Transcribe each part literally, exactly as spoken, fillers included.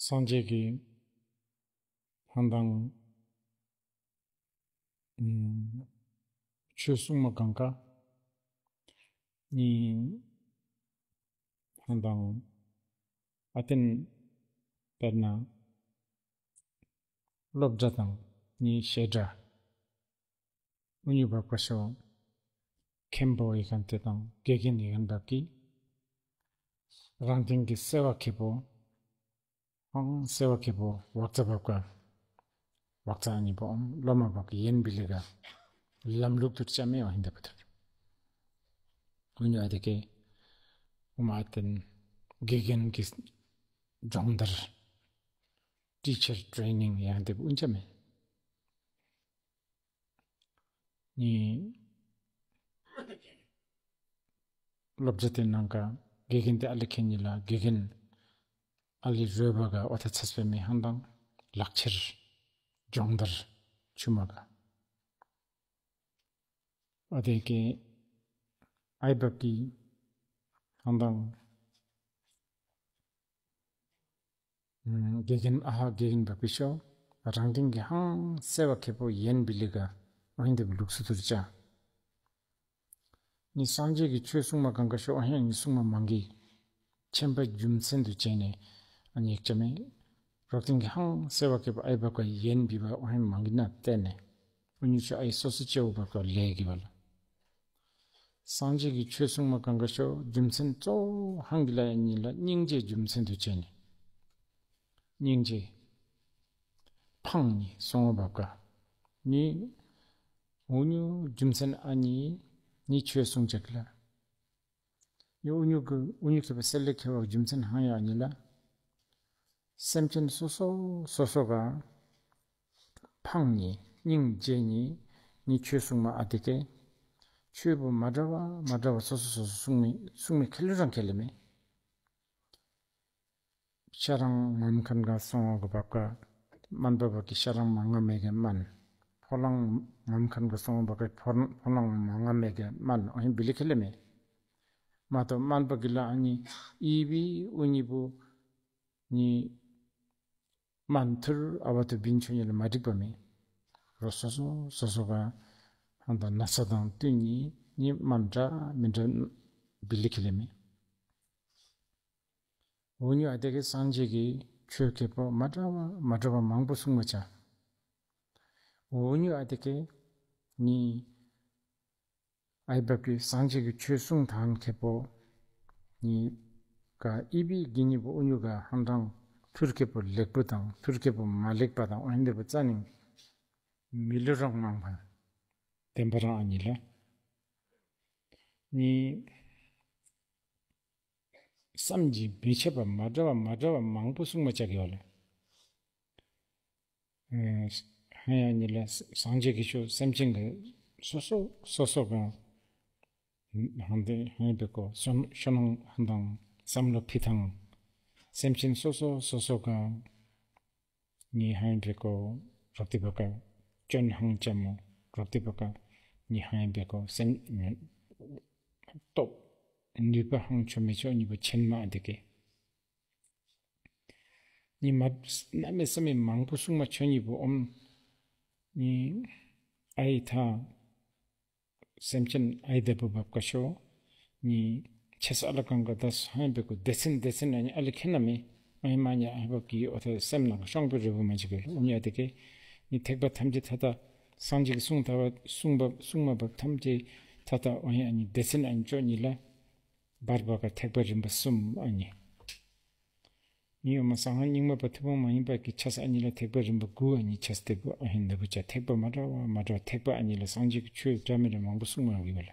སངས་རྒྱས་ཀྱི་ཧང་དང་ཨུམ་ཆོས་གསུང་མ་གང་ག་ནི་ཧང་དང་ཨ་ཏན་དཔེར་ན་སློབ་གྲྭ་དང་ནི་བཤད་གྲྭ། འུ་གཉིས་བབ་ཀ་ཤོ་མཁན་པོ་ཡི་མཁན་དེ་དང་དགེ་རྒན་ཡི་མཁན་བབ་ཀྱི་རང་སྟེང་གི་སེ་བ་ཁེ་པོ་ཨང་སེ་བ་ཁེ་པོ་བག་ཚ་བབ་ཀ་བག་ཚ་གཉིས་པོ་ཨང་སློབ་མ་བབ་ཀྱི་ཡན་བི་ལི་ག་ལམ་ལུགས་དུ་ཅ་མེ་བ་ཧིན་ད་པ་དུ་འུ་གཉིས་ཨ་དེ་ཀེ་འུ་མ་ཨ་ཏན་དགེ་རྒན་གྱི་སྦྱོང་བརྡར་teacher training ཡང་དེ་འུན་ཅ་མེ། ནི། སློབ་གྲྭ་དེ་ནང་ག་དགེ་རྒན་དེ་ཨ་ལི་ཁེ་ཉི་ལ་དགེ་རྒན་ཨ་ལི་རོས་པ་ག་འོ་ཐ་ཚས་པའི་མི་ཧང་དང་ལག་ཁྱེར་སྦྱོང་བརྡར་ཆུ་མ་ག་ཨ་དེ་ཀེ་ཨའི་བབ་ཀྱི་ཧང་དང་དགེ་རྒན་ཨ་ཧ་དགེ་རྒན་བ་པི་ཤོ་རང་སྟེང་གི་ཧང་སེ་བ་ཁེ་པོ་ཡན་བི་ལི་ག་ཨོ་ཧིན་དེ་བི་ལུགས་སུ་ཐུར་ཅ། ནི་སངས་རྒྱས་ཀྱི་ཆོས་གསུང་མ་གང་ག་ཤོ་ཨོ་ཧིན་ནི་གསུང་མ་མང་གི་ཆེན་པ་རྒྱུ་མཚན་དུ་བྱས་ནས་ཨ་ཉེག་ཅ་མེ། རོག་སྟེང་གི་ཧང་སེ་བ་ཁེ་པོ་ཨའི་བ་ཀ་ཡན་བི་བ་ཨོ་ཧིན་མང་གི་ན་བལྟས་ནས་ཨོ་ཉུ་ཤོ་ཨའི་སོ་སོ་ཅེ་བོ་བ་ཀ་ལས་གི་བ་ལ། སངས་རྒྱས་ཀྱི་ཆོས་གསུང་མ་གང་ག་ཤོ་རྒྱུ་མཚན་གཙོ་བོ་ཧང་གི་ལ་ཡ་ཉིད་ལ་སྙིང་རྗེ་རྒྱུ་མཚན་དུ་བྱས་ནས། སྙིང་རྗེ། ཕང་ཉིད་སོང་བ་བབ་ཀ་ནི། འུ་ཉུ་རྒྱུ་མཚན་ཨ་ཉི་ནི་ཆོས་གསུང་ཅག་ལ། ཡོ་འུ་ཉུ་གི་འུ་ཉུ་ཁེ་པ་སེ་ལེ་ཁེ་བ་རྒྱུ་མཚན་ཧང་ཡ་ཉི་ལ། སེམས་ཅན་སོ་སོ་སོ་སོ་ག་ཕང་ཉིད་སྙིང་རྗེ་ཉིད་ནི་ཆོས་གསུང་མ་ཨ་དེ་ཀེ་ཆོས་པོ་མ་འདྲ་བ་མ་འདྲ་བ་སོ་སོ་སོ་སོ་གསུང་མི་གསུང་མི་ཁེ་ལུ་རང་ཁེ་ལེ་མེ། ཤ་རང་ངམ་ཁན་ག་སོང་བ་གི་བབ་ཀ་སྨན་པ་བབ་ཀྱི་ཤ་རང་མ་ངམ་མེ་གེ་སྨན། ཕོ་ལང་ངམ་ཁན་ག་སོང་བ་བབ་ཀ་ཕོ་ཕོ་ལང་མ་ངམ་མེ་གེ་སྨན་ཨོ་ཧིན་བི་ལི་ཁེ་ལེ་མེ། མ་ཏོ་སྨན་པ་གི་ལ་ཨ་ཉི་ཨི་བི་ཨུ་ཉི་བུ་ཉི་སྨན་ཐུར་ཨ་བ་ཏུ་བིན་ཆོ་ཉི་ལ་མ་འགྲིག་པ་མེ། རོ་སོ་སོ་སོ་སོ་ག་ཧང་དང་ན་ཚ་དང་བསྟུན་ཉི་ཉི་སྨན་འདྲ་མི་འདྲ་བི་ལི་ཁེ་ལེ་མེ། འུ་ཉུ་ཨ་དེ་ཀེ་སངས་རྒྱས་ཀྱི་ཆོས་ཁེ་པོ་མ་འདྲ་བ་མ་འདྲ་བ་མང་པོ་གསུང་མ་ཅ། འུ་ཉུ་ཨ་དེ་ཀེ་ནི་ཨའི་བབ་ཀྱི་སངས་རྒྱས་ཀྱི་ཆོས་གསུང་དང་ཁེ་པོ་ནི་ག་ཨི་བི་གི་ཉི་པོ་འུ་ཉུ་ག་ཧང་དང་ཐུར་ཁེ་པོ་ལེགས་པོ་དང་ཐུར་ཁེ་པོ་མ་ལེགས་པ་དང་ཨོ་ཧིན་དེ་པོ་རྩ་ནི་མི་ལུ་རང་མང་བ་བདེན་པ་རང་ཨ་ཉི་ལ་ནི། བསམ་གྱིས་མི་ཁྱབ་པ་མ་འདྲ་བ་མ་འདྲ་བ་མང་པོ་གསུང་མ་བཅག་གི་ཡོད་ལ། ཧ་ཡང་ཉིད་ལ་སངས་རྒྱས་ཀྱི་ཆོས་སེམས་ཅན་གྱི་སོ་སོ་སོ་སོ་གང་ཧང་དེ་ཧང་པེ་ཀོ་ཤོ་ནང་ཧང་དང་བསམ་བློ་ཕི་ཐང་སེམས་ཅན་སོ་སོ་སོ་སོ་གང་ཉི་ཧང་པེ་ཀོ་རོག་ཏི་བ་ཀ་ཅོན་ཧང་ཅམ་མོ་རོག་ཏི་བ་ཀ་ཉི་ཧང་པེ་ཀོ་སེམས་སྟོབས་ནུས་པ་ཧང་ཆོ་མེ་ཆོ་ཉི་བ་ཆེན་མ་ཨ་དེ་ཀེ། ཉི་མ་གནམ་མེད་ས་མེད་མང་པོ་གསུང་མ་ཆོ་ཉི་བ་ཨོམ། ཉི་ཨའི་ཐ། སེམས་ཅན་ཨའི་དེ་བུ་བབ་ཀ་ཤོ། ཉི་ཆེ་ས་ཨ་ལ་གང་ག་ད་སུ་ཧང་པེ་ཀོ་སྡེ་ཚན་སྡེ་ཚན་ཨ་ཉི་ཨ་ལི་ཁེ་ན་མེ། ཨའི་མ་ཉ་ཨའི་བབ་ཀི་ཨོ་ཐ་སེམས་ནང་ཤོང་པེ་རེ་བུ་མ་ཅི་གེ་ཨོ་ཉ་དེ་ཀེ། ཉི་ཐེག་པ་ཐམས་ཅད་ཐ་ཐ། སངས་རྒྱས་ཀྱི་གསུང་ཐ་བ་གསུང་བབ་གསུང་མ་བབ་ཐམས་ཅད་ཐ་ཐ་ཨོ་ཉ་ཨ་ཉི་སྡེ་ཚན་ཨ་ཉི་ཅོ་ཉི་ལ། བར་བ་ཀ་ཐེག་པ་རིམ་པ་གསུམ་ཨ་ཉི། མི་ཡོད་མ་གསང་སྔགས་རྙིང་མ་པ་ཐུན་མོང་མ་ཡིན་པ་གི་ཆ་ས་ཨ་ཉི་ལ་ཐེག་པ་རིམ་པ་དགུ་ཨ་ཉི་ཆ་ས་དེ་དགུ་ཨ་ཧིན་ལ་བུ་ཆ་ཐེག་པ་མ་འདྲ་བ་མ་འདྲ་བ་ཐེག་པ་ཨ་ཉི་ལ་སངས་རྒྱས་ཀྱི་ཆོས་འདྲ་མི་འདྲ་མང་པོ་གསུང་མ་ཡོད་པ་ལ།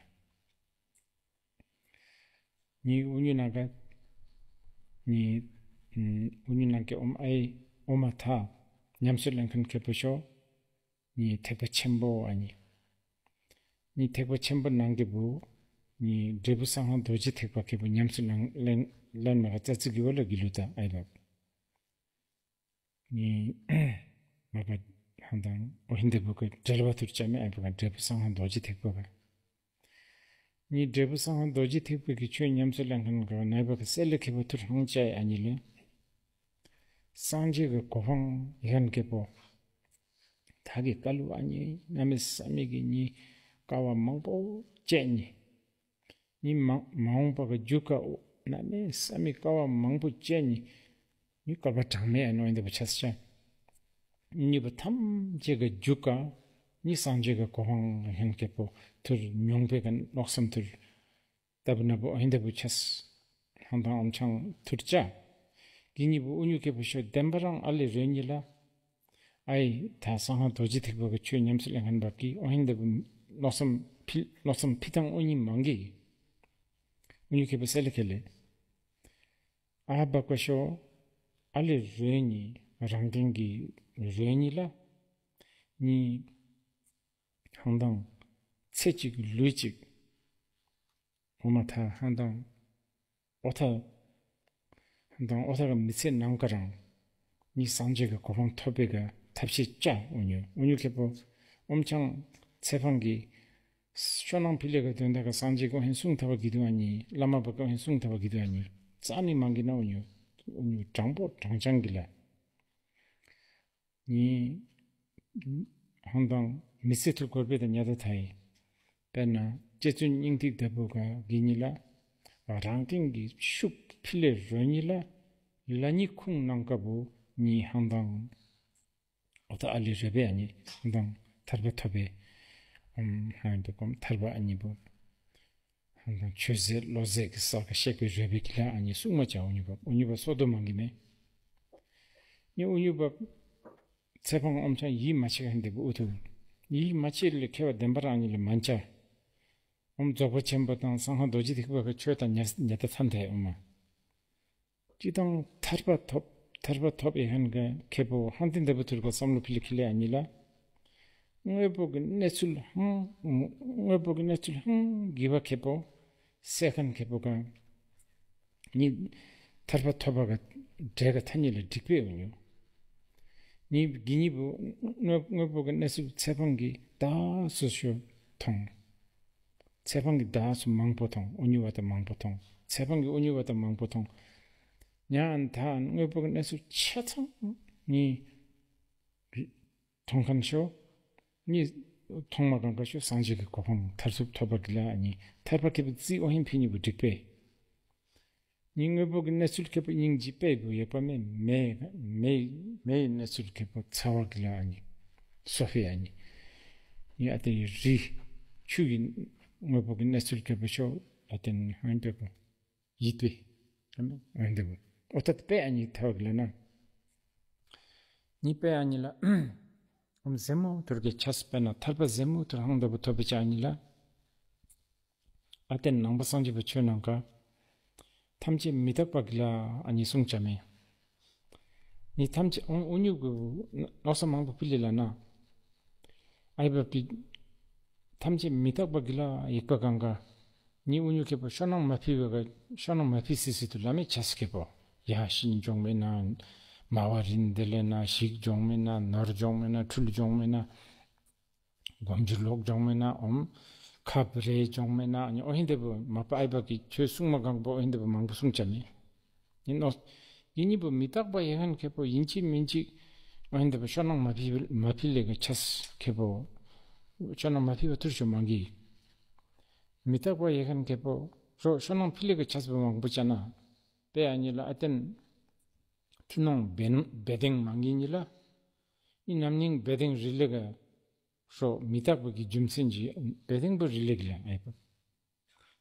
ཉི་འུ་ཉུ་ནང་ག་ཉི་འུ་ཉུ་ནང་གི་ཨོམ་ཨའི་ཨོ་མ་ཐ་ཉམས་སུ་ལེན་མཁན་མཁས་པོ་ཤོ། ཉི་ཐེག་པ་ཆེན་པོ་ཨ་ཉི། ཉི་ཐེག་པ་ཆེན་པོ་ནང་གི་བུ། ཉི་འབྲས་བུ་གསང་སྔགས་རྡོ་རྗེ་ཐེག་པ་ཁེ་བུ་ཉམས་སུ་ལེན་ལེན་ལེན་མ་ག་ཙ་ཙི་གི་བོ་ལ་གི་ལུ་ད་ཨའི་བབ། ཉི་མ་ག་ཧང་དང་ཨོ་ཧིན་དེ་བུ་གི་འབྲེལ་བ་ཐུར་ཅ་མེ་ཨའི་བབ་ག་འབྲས་བུ་གསང་སྔགས་རྡོ་རྗེ་ཐེག་པ་ག། ཉི་འབྲས་བུ་གསང་སྔགས་རྡོ་རྗེ་ཐེག་པའི་གི་ཆོས་ཉམས་སུ་ལེན་མཁན་ག་ནའི་བ་ག་སེ་ལེ་ཁེ་བུ་ཐུར་ཧང་ཅ་ཨ་ཉི་ལེ། སངས་རྒྱས་ཀྱི་གོ་འཕང་ཡན་གེ་པོ། ད་གི་ཀ་ལུ་ཨ་ནི་གནམ་མེད་ས་མེད་ཀྱི་ནི་ཀ་བ་མང་པོ་བཅད་ནི། ནི་མ་མ་འོངས་པ་གི་རྒྱུ་ཀ་གནམ་མེད་ས་མེད་ཀ་བ་མང་པོ་བཅད་ནི། ནི་བསྐལ་པ་གྲངས་མེད་ཨ་ནོ་ཨིན་ད་བུ་ཆ་ས་ཆ། ནི་བུ་ཐམས་ཅད་ཀྱི་རྒྱུ་ཀ་ནི་སངས་རྒྱས་ཀྱི་གོ་འཕང་ཡན་གེ་པོ་ཐུར་མྱོང་པའི་ཀ་མནོ་བསམ་ཐུར། ལྟ་བུ་ན་བུ་ཨིན་ད་བུ་ཆ་ས། ལྷང་དང་ཨོམ་ཆང་ཐུར་ཅ། གི་ནི་བུ་ཨུ་ཉུ་གེ་བུ་ཤོ་བདེན་པ་རང་ཨ་ལི་རོལ་ནི་ལ། ཨའི་ད་སང་ཧང་རྡོ་རྗེ་ཐེག་པ་གི་ཆོས་ཉམས་སུ་ལེན་མཁན་བབ་ཀྱི་ཨོ་ཧིན་དེ་བུ་མནོ་བསམ་ཕི་མནོ་བསམ་ཕི་ཐང་ཨོ་ཉི་མང་གི། ཨོ་ཉི་ཁེ་པ་སེ་ལེ་ཁེ་ལེ། ཨ་བབ་ཀ་ཤོ་ཨ་ལེ་རོལ་ནི་རང་གིན་གི་རོལ་ནི་ལ། ནི་ཧང་དང་ཚེ་གཅིག་ལུས་གཅིག་འོ་མ་ཐ་ཧང་དང་། ཨོ་ཐ། ཧང་དང་ཨོ་ཐ་ག་མི་ཚེ་ནང་ཀ་རང་། ནི་སངས་རྒྱས་ཀྱི་གོ་འཕང་ཐོབ་པའི་ག་ཐབས་ཤེས་བཅའ་འོ་ཉུ་འོ་ཉུ་ཁེ་པོ། ཨོམ་ཆང་། ཚེ་འཕང་གི་ཤོ་ནང་ཕི་ལེ་ག་དོན་དག་ག་སངས་རྒྱས་ཀྱི་ཨོ་ཧན་གསུང་ཐ་བ་གི་དུ་ཨ་ནི་བླ་མ་བ་ག་ཨོ་ཧན་གསུང་ཐ་བ་གི་དུ་ཨ་ནི་རྩ་ནི་མང་གི་ན་འོ་ཉུ་འོ་ཉུ་དྲང་པོ་དྲང་ཅང་གི་ལ། ནི། ཧང་དང་མི་ཚེ་ཐུར་འཁོར་བའི་དང་ཉ་ད་ཐའི། དཔེར་ན་ལྕེ་བཙུན་སྙིང་ཐིག་ལྟ་བུ་ག་གི་ཉི་ལ། རང་སྟེང་གི་ཤུགས་ཕི་ལེ་རོ་ཉི་ལ། ལ་ཉི་ཁུང་ནང་ཀ་བུ་ཉི་ཧང་དང་། ཨོ་ད་ཨ་ལི་རེ་བེ་ཨ་ཉི་ཧང་དང་ཐར་པ་ཐོབ་པའི། ཧང་དུ་གོམ་ཐར་པ་ཨ་ཉི་བུ། ཆོས་ཟད་བློ་ཟད་ཀྱི་ས་ཀ་གཤེགས་པའི་རོལ་པའི་གི་ལ་ཨ་ནི་གསུང་མ་བྱ་འུ་ཉུ་བབ་འུ་ཉུ་བབ་སོ་དོ་མང་གི་མེད། ནི་འུ་ཉུ་བབ་ཚེ་འཕང་ཨོམ་ཆང་ཡིད་མ་ཆེས་ཁན་དེ་བུ་ཨུ་ཐུ། ཡིད་མ་ཆེས་ལས་ཁེ་བ་བདེན་པ་རང་ཉིད་ལ་མ་འཆའ། ཨོམ་རྫོགས་པ་ཆེན་པོ་དང་སང་ཧ་རྡོ་རྗེ་ཐེག་པ་གི་ཆོས་དང་ཉ་ཉ་ད་ཐམ་ཐའི་ཨོ་མ། ཅི་དང་ཐར་པ་ཐོབ། ཐར་པ་ཐོབ་ཡེ་ཁན་གི་ཁེ་པོ་ཧང་ཏིན་ལྟ་བུ་ཐུར་ག་བསམ་བློ་ཕི་ལི་ཁི་ལེ་ཨ་ཉི་ལ། དངོས་པོ་གི་གནས་ཚུལ་ཧང་། དངོས་པོ་གི་གནས་ཚུལ་ཧང་གི་བ་ཁེ་པོ། སེ་ཁན་ཁེ་པོ་ག་ནི་ཐར་པ་ཐོབ་པ་ག་འབྲས་ག་ཐ་ཉི་ལ་འགྲིག་པའི་འོ་ཉུ། ནི་གི་ཉི་བུ་དངོས་དངོས་པོ་གི་གནས་ཚུལ་ཚེ་འཕང་གི་ད་སུ་ཤོ་ཐོང་། ཚེ་འཕང་གི་བདག་སུ་མང་པོ་ཐོང་། འུ་ཉུ་བ་དང་མང་པོ་ཐོང་། ཚེ་འཕང་གི་འུ་ཉུ་བ་དང་མང་པོ་ཐོང་། ཉ་ཨན་ད་ཨན་དངོས་པོ་གི་གནས་ཚུལ་ཆ་ཚང་ནི་ཐོང་ཁན་ཤོ་ནི་ཐོང་མ་གང་ག་ཤོ་སངས་རྒྱས་ཀྱི་གོ་འཕང་ཐར་ཚུབ་ཐོབ་པ་གི་ལ་ཨ་ནི་ཐར་པ་ཁེ་པོ་རྩི་ཨོ་ཧིན་ཕི་ཉི་བུ་འགྲིག་པས། ཉིན་དངོས་པོ་གི་གནས་ཚུལ་ཁེ་པོ་སྙིང་རྗེ་དཔེ་བུ་ཡོད་པ་མེད། མེ་མེ་མེ་ཡི་གནས་ཚུལ་ཁེ་པོ་ཚ་བ་གི་ལ་ཨ་ནི་སོ་ཧི་ཨ་ནི་ཡི་ཨ་ཏེ་ཡི་རི་ཆུ་གི་དངོས་པོ་གི་གནས་ཚུལ་ཁེ་པོ་ཤོ་ཨ་ཏེ་ནི་ཧོན་པེ་པོ་ཡིད་པེ་ཨ་ནི་ཨ་འདི་བུ་ཨོ་ཏ་དཔེ་ཨ་ནི་ཐ་བ་གི་ལ་ན་ཉི་དཔེ་ཨ་ནི་ལ་ཨོམ་ཟེ་མོ་ཐུར་གི་ཆ་སི་དཔེ་ན་ཐར་པ་ཟེ་མོ་ཐུར་ཧང་འདི་བུ་ཐོབ་པེ་ཆ་ཨ་ནི་ལ། ཨ་ཏེ་ནང་པ་སངས་རྒྱས་པའི་ཆོས་ནང་ཀ་ཐམས་ཅད་མི་རྟག་པ་གི་ལ་ཨ་ནི་གསུང་ཅ་མེ། ནི་ཐམས་ཅད་འུ་འུ་ཉུ་གི་ལོ་ས་མང་པོ་ཕི་ལི་ལ་ན། ཨའི་བ་པི། ཐམས་ཅད་མི་རྟག་པ་གི་ལ་ཡིག་པ་གང་ག་ནི་འུ་ཉུ་ཁེ་པོ་ཤོ་ནང་མ་ཕི་བེ་ག་ཤོ་ནང་མ་ཕི་སི་སི་དུ་ལ་མེ་ཆ་སི་ཁེ་པོ། ཡ་ཤིན་སྦྱོང་མེ་ན། མ་བ་རིན་དེ་ལེ་ན་ཞིག་སྦྱོང་མེ་ན་ནོར་སྦྱོང་མེ་ན་འཁྲུལ་སྦྱོང་མེ་ན། སྒོམ་རྒྱུ་ལོག་སྦྱོང་མེད་ན་འོམ། ཁ་བི་རེ་སྦྱོང་མེད་ན་ཨོ་ཧིན་དེ་བུ་མ་པ་ཨའི་བ་གི་ཆོས་གསུང་མ་གང་པོ་ཨོ་ཧིན་དེ་བུ་མང་པོ་གསུང་ཅ་མེད། ཡིན་ནོ། ཡིན་ནི་བུ་མི་རྟག་པ་ཡེ་ཧན་ཁེ་པོ་ཡིན་ཅི་མིན་ཅི། ཨོ་ཧིན་དེ་བུ་ཤོ་ནང་མ་ཕི་མ་ཕི་ལེ་གི་ཆ་སི་ཁེ་པོ། ཤོ་ནང་མ་ཕི་བ་ཐུར་ཤོ་མང་གི། མི་རྟག་པ་ཡེ་ཧན་ཁེ་པོ་ཤོ་ཤོ་ནང་ཕི་ལེ་གི་ཆ་སི་བུ་མང་པོ་ཅ་ན། པེ་ཨ་ཉི་ལ་ཨ་ཏེན། ཐི་ནོང་བེ་བེ་དེང་མང་གི་ཉི་ལ། ཨི་ནམ་ནིང་བེ་དེང་རི་ལེ་ག་ཤོ་མི་རྟག་པ་གི་རྒྱུ་མཚན་གྱིས་བེ་དེང་པོ་རི་ལེགས་ལ་ཨེ་བབ།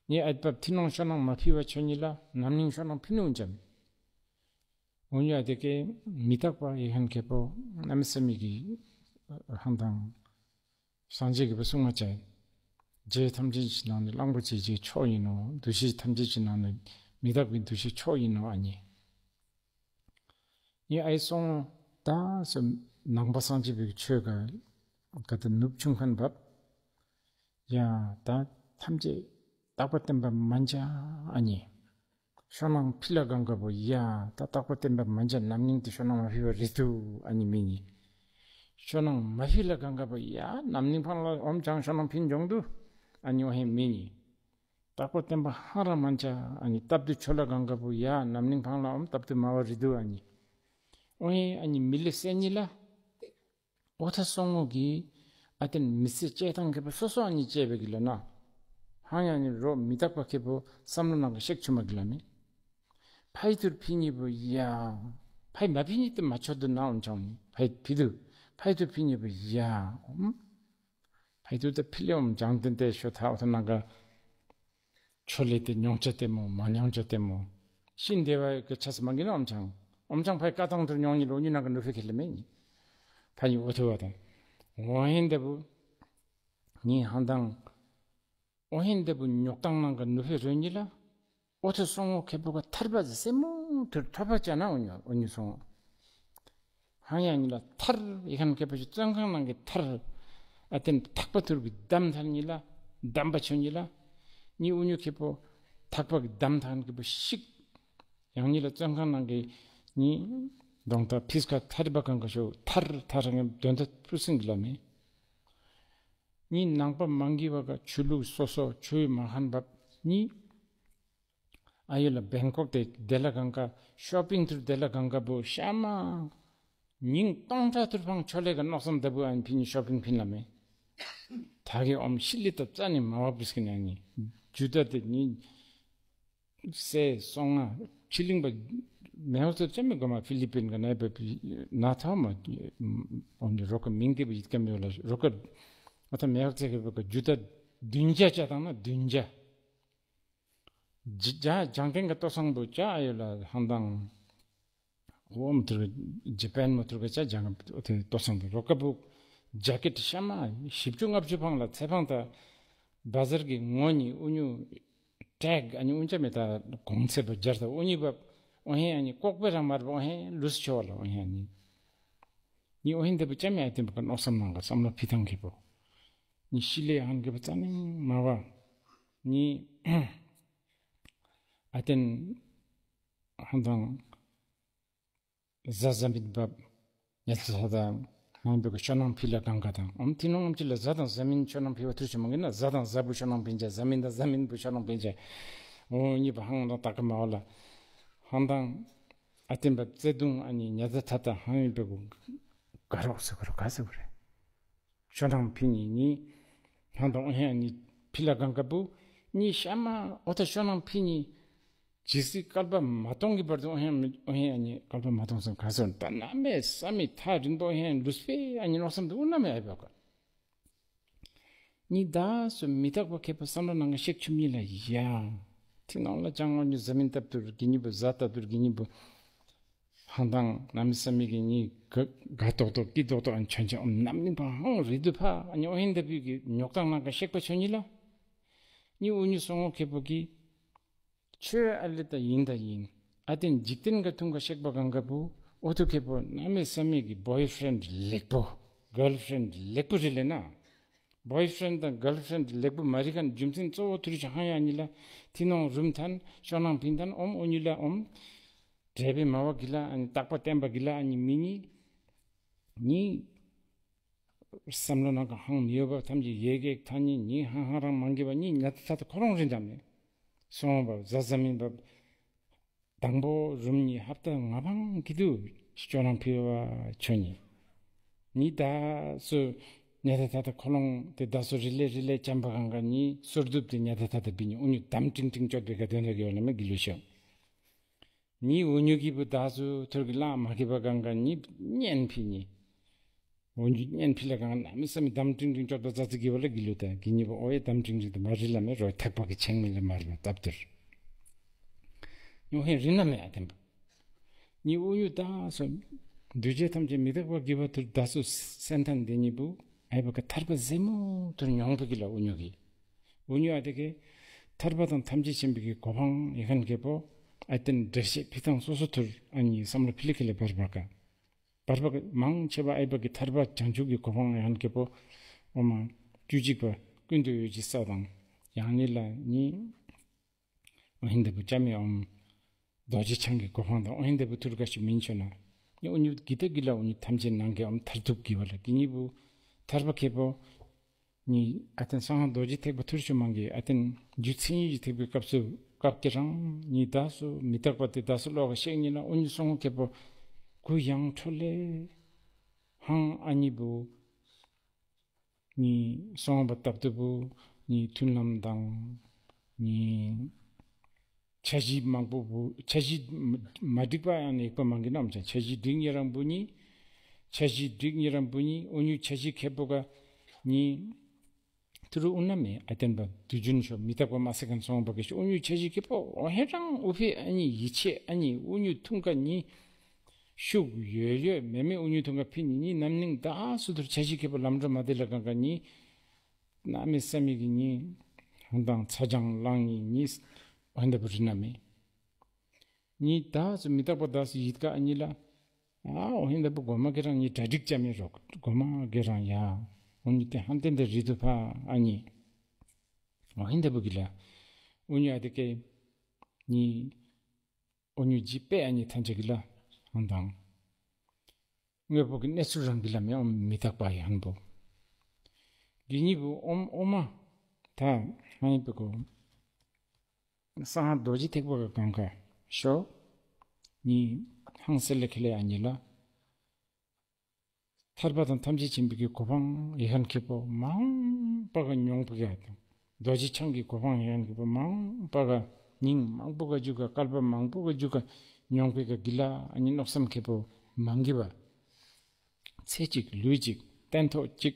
ངས་ཨེ་བབ་ཐི་ནང་ཤོ་ནང་མ་ཕི་བ་ཆོ་ཉི་ལ་ནམ་ནིང་ཤོ་ནང་ཕི་ནུ་འཇམ། འོ་ཉོ་ཨ་དེ་ཀའི་མི་རྟག་པ་ཡེ་ཧན་ཁེ་པོ་གནམ་མེད་ས་མེད་ཀྱི་ཧང་དང་། སངས་རྒྱས་ཀྱི་བུ་གསུང་མ་བྱ། རྗེ་ཐམས་ཅད་ཀྱི་ནང་ནས་གླང་པོ་ཆེ་རྗེ་མཆོག་ཡིན་ནོ། འདུ་ཤེས་ཐམས་ཅད་ཀྱི་ནང་ནས་མི་རྟག་པའི་འདུ་ཤེས་མཆོག་ཡིན་ནོ་ཨ་ནི། ངས་ཨའི་སོང་ད་སོ་ནང་པ་སངས་རྒྱས་པའི་ཆོས་ག་ག་ད་ནུབ་ཆུང་ཁན་བབ། ཡ་ད་ཐམས་ཅད་རྟག་པ་བརྟན་པ་མ་འཇའ་ཨ་ནི། ཤོ་ནང་ཕི་ལ་གང་ག་བོ་ཡ་ད་རྟག་པ་བརྟན་པ་མ་འཇའ་ནམ་ནིང་དུ་ཤོ་ནང་མ་ཕི་བ་རེད་དུ་ཨ་ནི་མི་ནི། ཤོ་ནང་མ་ཕི་ལ་གང་ག་བོ་ཡ་ནམ་ནིང་ཕང་ལ་ཨོམ་ཅང་ཤོ་ནང་ཕིན་འཇོང་དུ་ཨ་ནི་ཨོ་ཧེ་མི་ནི། རྟག་པ་བརྟན་པ་ཧང་ར་མ་འཇའ་ཨ་ནི་སྟབས་བདེ་ཆོ་ལ་གང་ག་བོ་ཡ་ནམ་ནིང་ཕང་ལ་ཨོམ་སྟབས་བདེ་མ་བ་རི་དུ་ཨ་ནི། ཨོ་ཡེ་ཨ་ནི་མི་ལི་སེ་ཉི་ལ། ཨོ་ཐ་སོང་ངོ་གི་ཨ་ཏན་མི་ཚེ་སྐྱེལ་སྟངས་ཁེ་པོ་སོ་སོ་ཨ་ནི་སྐྱེལ་བའི་གི་ལོ་ན། ཧང་ཡང་ནི་རོ་མི་རྟག་པ་ཁེ་པོ་བསམ་བློ་ནང་གི་ཤེག་ཆུ་མ་གི་ལ་མེ། ཕའི་ཐུར་ཕི་ཉི་བུ་ཡ། ཕའི་མ་ཕི་ཉི་དུ་མ་ཆོད་དུ་ན་འོམ་ཆང་ནི་ཕའི་ཕི་དུ། ཕའི་ཐུར་ཕི་ཉི་བུ་ཡ། འོམ། ཕའི་ཐུར་དུ་ཕི་ལེ་འོམ་ཆང་དུ་དེ་ཤོ་ཐ་ཨོ་ཐ་ནང་ག་ཆོ་ལེ་དེ་མྱོང་ཆ་དེ་མོ་མ་མྱོང་ཆ་དེ་མོ། ཤིན་དེ་བ་གི་ཆ་ས་མ་གི་ན་འོམ་ཆང་། འོམ་ཆང་ཕའི་ཀ་ཐང་དུར་མྱོང་ཉི་ལོ་ཉི་ནང་གི་ནུ་ཕི་ཁེ་ལེ་མེ་ཉི། ཕ་ཉི་ཨོ་ཐུ་བ་དང་། འོ་ཧེན་དེ་བུ། ཉི་ཧང་དང་། ཨོ་ཧེན་དེ་བུ་ཉོག་དང་ནང་གི་ནུ་ཧེ་རོ་ཉི་ལ། ཨོ་ཐུ་སོང་ངོ་ཁེ་པོ་ག་ཐར་པ་ཟེ་སེ་མོ་ཐུར་ཐོ་པ་ཅ་ན་འོ་ཉོ་འོ་ཉི་སོང་ངོ། ཧང་ཡང་ཉི་ལ་ཐར་ཡི་ཁན་ཁེ་པོ་ཅི་བཙོན་ཁང་ནང་གི་ཐར། ཨ་ཏན་ཐག་པ་ཐུར་གི་དམ་ཐར་ཉི་ལ། དམ་པ་ཆོ་ཉི་ལ། ཉི་འོ་ཉོ་ཁེ་པོ་ཐག་པ་གི་དམ་ཐར་ཁེ་པོ་ཤིག། ཡང་ཉི་ལ་བཙོན་ཁང་ནང་གི་ཉི། གདོང་ཐག་ཕིས་ཁ་ཐར་པ་གང་ག་ཤོ་ཐར་ཐར་ངེ་དོན་ཐ་ཕུ་སིང་གི་ལ་མེ། ཉི་ནང་པ་མང་གི་བ་ག་ཆོས་ལུགས་སོ་སོ་ཆོས་མ་ཧན་བབ་ཉི། ཨ་ཡོ་ལ་བེང་ཀོག་དེ་དེ་ལ་གང་ག་ཤོ་པིང་ཐུར་དེ་ལ་གང་ག་བུ་ཤ་མ། ཉིང་སྟོང་ཕྲག་ཐུར་ཕང་ཆོ་ལེ་ག་ནོག་སམ་ད་བུ་ཨན་ཕི་ཉི་ཤོ་པིང་ཕིན་ལ་མེ། ད་གི་ཨོམ་ཤི་ལི་ཏ་ཙ་ནི་མ་བ་པིས་གི་ན་ཉི། ཇུ་ད་དེ་ཉི། སེ་སོང་ང་ཕི་ལིང་པ། མེ་ཧོ་ཚོ་ཅམ་མི་གོ་མ་ཕི་ལི་པིན་ག་ན་པ་ཕི་ན་ཐ་མ། ཨོ་ནི་རོ་ཀ་མིང་དེ་བ་ཡིད་ཀ་མི་ཡོ་ལ་རོ་ཀ། ཨ་ཐ་མེ་ཧོ་ཚེ་གི་བ་ཀ་ཇུ་ད་བདུན་བརྒྱ་ཅ་དང་ན་བདུན་བརྒྱ། ཇི་ཇ་ཇང་ཀེན་ག་ཏོ་སང་བུ་ཅ་ཨ་ཡོ་ལ་ཧང་དང་། འོ་མ་ཐུར་གི་ཇི་པན་མ་ཐུར་གི་ཅ་ཇང་གི་ཏོ་སང་བུ་རོ་ཀ་བུ། ཇ་ཀེ་ཊི་ཤ་མ་བཞི་བཅུ་ལྔ་བཅུ་ཕང་ལ་ཚེ་ཕང་ད། བ་ཟར་གི་ངོ་ཉི་ཨུ་ཉུ། ཀྲེག་ཨ་ནི་ཨུན་ཅ་མེ་ད་གོང་ཚེ་བ་ཇར་ད་ཨུ་ཉི་བ། ཨོ་ཧེ་ཨ་ནི་ཀོག་པེ་རང་མར་བ་ཨོ་ཧེ་ལུས་ཆོ་བ་ལ་ཨོ་ཧེ་ཨ་ནི། ཉི་ཨོ་ཧེ་འདི་བུ་ཅ་མེ་ཨ་ཏེན་བ་ག་ནོག་སམ་ནང་ག་བསམ་བློ་ཕི་ཐང་གི་བུ། ཉི་ཤི་ལེ་ཧན་གི་བུ་ཙ་ནིང་མ་བ། ཉི། ཨ་ཏེན། ཧན་དང་། ཟ་ཟ་མིན་བབ། ཉལ་ཚ་དང་། ཧན་བུ་ག་ཤོ་ནང་ཕི་ལ་གང་ག་དང་ཨམ་ཐི་ནོང་ཨམ་ཅི་ལ་ཟ་དང་ཟ་མིན་ཤོ་ནང་ཕི་བ་ཐུར་ཆུ་མང་གི་ན་ཟ་དང་ཟ་བུ་ཤོ་ནང་ཕིན་ཅ་ཟ་མིན་དང་ཟ་མིན་བུ་ཤོ་ནང་ཕིན་ཅ། འོ་ཉི་བ་ཧང་དང་ཏག་ག་མ་བ་ལ། ཧན་དང་། ཨ་ཏེན་བབ་ཙེ་དུང་ཨ་ནི་ཉལ་ཚ་ཐ་ད་ཧང་ཡིན་བུ་ག་རོག་སུ་ག་རོག་ག་སུ་ག་རེ། ཤོ་ནང་ཕི་ཉི་ཉི། ཧང་དང་ཨོ་ཧེ་ཨ་ནི་ཕི་ལ་གང་ག་བུ། ཉི་ཤ་མ་ཨོ་ཐ་ཤོ་ནང་ཕི་ཉི། ཇི་སྲིད་བསྐལ་པ་མ་སྟོང་གི་བར་དུ་ཨོ་ཧེ་ཨ་ནི་ཨོ་ཧེ་ཨ་ནི་བསྐལ་པ་མ་སྟོང་སང་ག་སོན་ད་ན་མེ་ས་མི་ཐ་རིན་པོ་ཨོ་ཧེ་ཨ་ནི་ལུས་པེ་ཨ་ནི་ནོག་སམ་དུ་ཨུ་ན་མེ་ཨ་བ་ག། ཉི་ད་སུ་མི་རྟག་པ་ཁེ་པོ་བསམ་བློ་ནང་ག་ཤེག་ཆུམ་ཉི་ལ་ཡ། ཐི་ནང་ལ་ཅང་ཨོ་ཉི་ཟ་མིན་ཏབ་ཏུར་གི་ཉི་བུ་ཟ་ཏབ་ཏུར་གི་ཉི་བུ། ཧང་དང་ནམ་ས་མི་གི་ཉི་ག་ག་ཏོག་ཏོག་ཏི་ཏོག་ཏོག་ཨན་ཆོན་ཆོན་ཨོམ་ནམ་ནི་བ་ཧང་རི་དུ་ཕ་ཨ་ནི་ཨོ་ཧེན་ད་བུ་གི་ཉོག་དང་ནང་ག་ཤེག་པ་ཆོན་ཉི་ལ། ཉི་ཨུ་ཉུ་སོང་ངོ་ཁེ་པོ་གི། ཆོས་ཨ་ལི་ད་ཡིན་ད་ཡིན། ཨ་ཏེན་འཇིག་རྟེན་ག་ཐུང་ག་ཤེག་པ་གང་ག་བུ། ཨོ་ཐུ་ཁེ་པོ་ནམ་མེ་ས་མེ་གི་བོའི་ཕྲེན་ལེགས་པོ། གརལ་ཕྲེན་ལེགས་པོ་རི་ལེ་ན། བོའི་ཕྲེན་དང་གརལ་ཕྲེན་ལེགས་པོ་མ་རི་ཁན་རྒྱུ་མཚན་གཙོ་བོ་ཐུར་ཆ་ཧང་ཡ་ཉི་ལ། ཐི་ནོང་རུམ་ཐན་ཤོ་ནང་ཕིན་ཐན་ཨོམ་ཨོ་ཉུ་ལ་ཨོམ། འབྲས་པའི་མ་བ་གི་ལ་ཨ་ནི་རྟག་པ་བརྟན་པ་གི་ལ་ཨ་ནི་མི་ཉི། ཉི། བསམ་བློ་ནང་ག་ཧང་མི་ཡོད་པ་ཐམས་ཅད་ཡེ་གེ་ཐ་ཉི་ཉི་ཧང་ཧང་རང་མང་གི་བ་ཉི་ཉ་ཐ་ཐ་ཁོ་རང་རིན་དམ་ནི། སོང་བ་ཟ་ཟ་མིན་བ། དང་པོ་རུམ་ཉི་ཧབ་ཏ་ང་ཕང་གི་དུ་ཅོ་ནང་ཕི་བ་ཆོ་ཉི། ཉི་ད་སུ་ཉ་ཐ་ཐ་ཐ་ཁོ་རང་དེ་ད་སུ་རི་ལེ་རི་ལེ་ཅམ་པ་གང་ག་ཉི་སུར་དུབ་དེ་ཉ་ཐ་ཐ་ཐ་བི་ཉི་ཨུ་ཉུ་དམ་ཀྲིང་ཀྲིང་ཅོ་བི་ག་དོན་ད་གི་བ་ལ་མ་གི་ལུ་ཤོ། ཉི་འུ་ཉུ་གི་བུ་ད་སུ་ཐུར་གི་ལ་མ་གི་བ་གང་ག་ཉི་གཉན་ཕི་ཉི། འུ་ཉུ་གཉན་ཕི་ལ་གང་ག་ན་མི་ས་མི་དམ་ཀྲིང་ཀྲིང་ཅོག་པ་ཙ་ཙི་གི་བ་ལ་གི་ལུ་ད་གི་ཉི་བུ་ཨོ་ཡེ་དམ་ཀྲིང་ཀྲིང་དུ་མ་རི་ལ་མེ་རོ་ཐག་པ་གི་ཆེང་མི་ལ་མ་རི་ལ་སྟབས་དུར། ཉོ་ཧེ་རི་ན་མེ་ཨ་དེམ་པ། ཉི་འུ་ཉུ་ད་སུ་འདུས་བྱས་ཐམས་ཅད་མི་རྟག་པ་གི་བ་ཐུར་ད་སུ་སེན་ཐན་དེ་ཉི་བུ་ཨའི་བ་ག་ཐར་པ་ཟེ་མོ་ཐུར་ཉོང་པ་གི་ལ་འུ་ཉུ་གི། འུ་ཉུ་ཨ་དེ་གེ། ཐར་པ་དང་ཐམས་ཅད་མཁྱེན་པའི་གི་གོ་འཕང་ཡེ་ཁན་ཁེ་པོ། ཨ་ཏེན་འགྲེལ་བཤད་ཕི་ཐང་སོ་སོ་ཐུར་ཨ་ནི་བསམ་བློ་ཕི་ལི་ཁེ་ལེ་བར་བར་ཀ། བར་བར་ཀ་མང་ཆེ་བ་ཨའི་བ་གི་ཐར་པ་བྱང་ཆུབ་ཀྱི་གོ་འཕང་ཡེ་ཁན་ཁེ་པོ། འོ་མ། བཅུ་གཅིག་པ་ཀུན་ཏུ་ཡོད་ཀྱི་ས་དང་། ཡང་ནི་ལ་ནི། འོ་ཧིན་དེ་བུ་ཅ་མི་འོམ། རྡོ་རྗེ་འཆང་གི་གོ་འཕང་དང་འོ་ཧིན་དེ་བུ་ཐུར་ཀ་ཞིག་མིན་ཆོ་ན། ནི་འུ་ཉུ་གི་ཏེ་གི་ལ་འུ་ཉུ་ཐམས་ཅད་ནང་གི་འོམ་ཐར་ཐུབ་གི་བ་ལ་གི་ཉི་བུ། ཐར་པ་ཁེ་པོ། ནི་ཨ་ཏེན་སང་ཧང་རྡོ་རྗེ་ཐེག་པ་ཐུར་ཤུ་མང་གི་ཨ་ཏེན་རྒྱུ་མཚན་ཉིད་ཀྱི་ཐེག་པའི་སྐབས་སུ་སྐབས་ཀྱི་རང་ནི་བདག་སུ་མི་རྟག་པ་དེ་བདག་སུ་ལོག་ག་ཤེག་ཉིད་ལ་འུ་ཉུ་སོང་ཁེ་པོ། གུ་ཡངས་ཁྲོ་ལེ། ཧང་ཨ་ནི་བུ། ནི་སོང་བ་སྟབས་བདེ་བུ། ནི་མཐུན་ལམ་དང་། ནི། འཆར་གཞི་མང་པོ་བུ། འཆར་གཞི་མ་འགྲིག་པ་ཡང་ཡག་པ་མང་གི་ནམ་ཅང་། འཆར་གཞི་འགྲིག་ཉེ་རང་བུ་ནི། འཆར་གཞི་འགྲིག་ཉེ་རང་བུ་ནི། འུ་ཉུ་འཆར་གཞི་ཁེ་པོ་ག་ནི། ཐུ་རུ་ཨུ་ན་མེ་ཨ་བརྟན་པ་དུས་རྒྱུན་ཤོ་མི་རྟག་པ་མ་སེ་གན་སོང་བ་གི་ཤོ་འུ་ཉུ་འཆར་གཞི་ཁེ་པོ་འོ་ཧེ་རང་ཨུ་ཕེ་ཨ་ནི་ཡི་ཆེ་ཨ་ནི་འུ་ཉུ་ཐུང་ཀ་ནི། ཤུགས་ཡོད་ཡོད་མེད་མེད་འུ་ཉུ་ཐུང་ཀ་ཕི་ནི་ནི་ནམ་ནིང་ད་སུ་ཐུར་འཆར་གཞི་ཁེ་པོ་ལམ་འགྲོ་མ་དེ་ལ་གང་ག་ནི། ན་མི་ས་མི་གི་ནི། ཧང་དང་ཚ་ཅང་ལང་ནི་ནི། ཨོ་ཧན་ད་བུ་རི་ན་མེ། ཉི་ད་སུ་མི་རྟག་པ་ད་སུ་ཡིད་ཀ་ཨ་ཉི་ལ། ཨ་འོ་ཧན་ད་བུ་གོ་མ་གེ་རང་ཉི་གྲ་སྒྲིག་ཅ་མེ་རོག་གོ་མ་གེ་རང་ཡ། འོ་ཉི་དེ་ཧན་ཏན་དེ་རི་དུ་ཕ་ཨ་ཉི། འོ་ཧན་ད་བུ་གི་ལ། འོ་ཉི་ཨ་དེ་ཀེ། ཉི། འོ་ཉི་ཇི་པེ་ཨ་ཉི་ཐན་ཅེ་གི་ལ། ཧང་དང་། དངོས་པོ་གི་གནས་ཚུལ་རང་གི་ལ་མེ་ཨོམ་མི་རྟག་པ་ཡང་བོ། འདི་གཉིས་པོ་ཨོམ་ཨོ་མ། ད་ཧང་ཡིན་པེ་གོ། སང་ཧ་རྡོ་རྗེ་ཐེག་པ་གི་གང་ག་ཤོ། ནི་ཧང་སེ་ལེ་ཁེ་ལེ་ཨ་ཉི་ལ། ཐར་པ་དང་ཐམས་ཅད་མཁྱེན་པའི་གི་གོ་འཕང་ཡེ་ཧན་ཁེ་པོ་མང་པ་ག་མྱོང་པ་ག་དང་། རྡོ་རྗེ་འཆང་གི་གོ་འཕང་ཡེ་ཧན་ཁེ་པོ་མང་པ་ག་ཉིང་མང་པོ་ག་རྒྱུ་ག་བསྐལ་པ་མང་པོ་ག་རྒྱུ་ག་མྱོང་པའི་ག་གི་ལ་ཨ་ཉི་མནོ་བསམ་ཁེ་པོ་མང་གི་བ། ཚེ་གཅིག་ལུས་གཅིག་སྟན་ཐོག་གཅིག་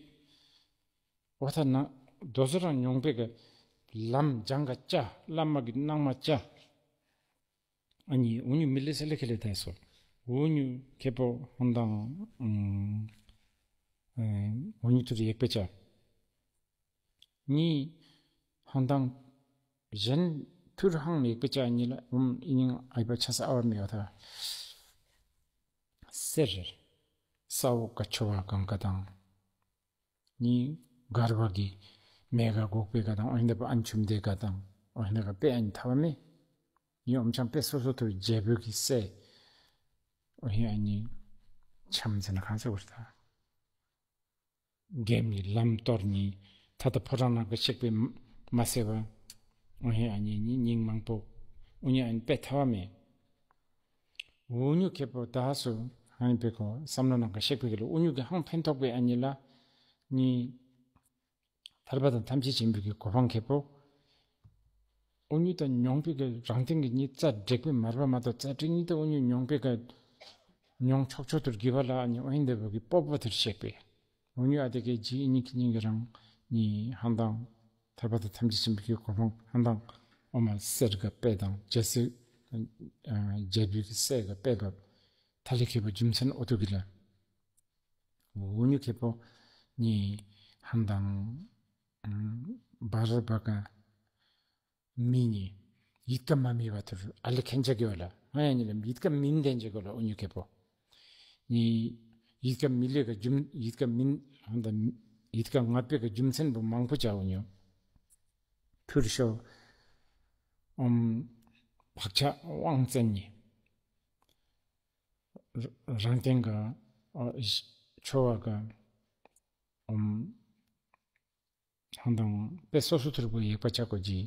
འོ་ཐ་ན་རྡོ་སོ་རང་མྱོང་པའི་གི་ལམ་སྦྱང་ག་ཅ་བླ་མ་གི་གནང་མ་ཅ། ཨ་ནི་འུ་ཉུ་མི་ལེ་སེ་ལེ་ཁེ་ལེ་ཐལ་སོ། འུ་ཉུ་ཁེ་པོ་ཧང་དང་། འུ་ཉུ་ཐུར་ཡེག་པེ་ཅ། ཉི་ཧང་དང་། གཞན་ཐུར་ཧང་ཡེག་པེ་ཅ་ཉི་ལ་འུམ་ཨི་ཉིང་ཨའི་པ་ཆ་ས་ཨ་བ་མི་ཡོ་ཐ། སེར། ས་འོག་ག་ཆོ་བ་གང་ག་དང་། ནི་གར་བ་གི་མེ་ག་གོག་པེ་ག་དང་ཨོ་ཧིན་ད་པ་ཨན་ཆུམ་དེ་ག་དང་ཨོ་ཧིན་ད་ག་པེ་ཨན་ཐ་བ་མེ། ཡི་ཨོམ་ཆང་པེ་སོ་སོ་ཐུ་རྗེ་བོད་ཀྱི་སེ། ཨོ་ཧིན་ཨ་ནི་ཆམ་ཟེར་ན་གང་ཟེར་བར་ཐ། རྒྱལ་མི་ལམ་གཏོར་ནི་ཐ་ད་ཕོ་བྲང་ནང་གི་གཤེགས་པའི་མ་སེ་བ། ཨོ་ཧིན་ཨ་ནི་ནི་སྙིང་མང་པོ། ཨོ་ནི་ཨ་ནི་པེ་ཐ་བ་མེ། འུ་ཉུ་ཁེ་པོ་ད་སུ་ཧང་པེ་ཁོ་བསམ་བློ་ནང་ག་གཤེགས་པེ་གི་ལོ་འུ་ཉུ་གི་ཧང་ཕན་ཐོགས་པེ་ཨ་ཉི་ལ་ནི་ཐར་པ་དང་ཐམས་ཅད་མཁྱེན་པའི་གི་གོ་འཕང་ཁེ་པོ་འུ་ཉུ་དང་མྱོང་པེ་གི་རང་སྟེང་གི་ཉི་རྩ་འགྲིག་པེ་མར་པ་མ་གཏོགས་རྩ་འགྲིག་ཉི་ད་འུ་ཉུ་མྱོང་པེ་གི་མྱོང་ཆོག་ཆོག་ཏུ་དགེ་བ་ལ་ཨ་ཉི་འོ་ཧིན་དེ་བོ་གི་སྤོབས་པ་དུར་གཤེགས་པེ། འུ་ཉུ་ཨ་དེ་གེ་ཇི་ཨི་ཉིག་ཉིག་གི་རང་ཉི་ཧང་དང་། ཐར་པ་དང་ཐམས་ཅད་མཁྱེན་པའི་གོ་འཕང་ཧང་དང་། ཨོ་མ་སེར་ག་པེ་དང་རྒྱལ་སྲས། རྒྱལ་པོའི་གི་སྲས་ག་པེ་བབ། ཐ་ལི་ཁེ་པོ་རྒྱུ་མཚན་ཨོ་ཏོ་གི་ལ། འུ་ཉུ་ཁེ་པོ་ཉི་ཧང་དང་། བར་བ་ག་མི་ཉི། ཡིད་ཀ་མ་མི་བ་ཐུར་ཨ་ལི་ཁན་ཆ་གི་བ་ལ། ང་ཡ་ཉི་ལ་ཡིད་ཀ་མིན་དན་ཆ་གི་བ་ལ་འུ་ཉུ་ཁེ་པོ། ནི། ཡིད་ཀ་མི་ལེ་ག་རྒྱུ་ཡིད་ཀ་མིན་ཧང་དང་། ཡིད་ཀ་ངར་པེ་ག་རྒྱུ་མཚན་བུ་མང་པོ་ཅ་འུ་ཉུ། ཐུར་ཤོ། ཨོམ། བག་ཆགས་དབང་བཙན་ནི། རང་སྟེང་ག་ཨོ་ཆོ་བ་ག་ཨོམ། ཧང་དང་པེ་སོ་སོ་ཐུར་བུ་ཡེག་པ་ཅ་གོ་ཇི།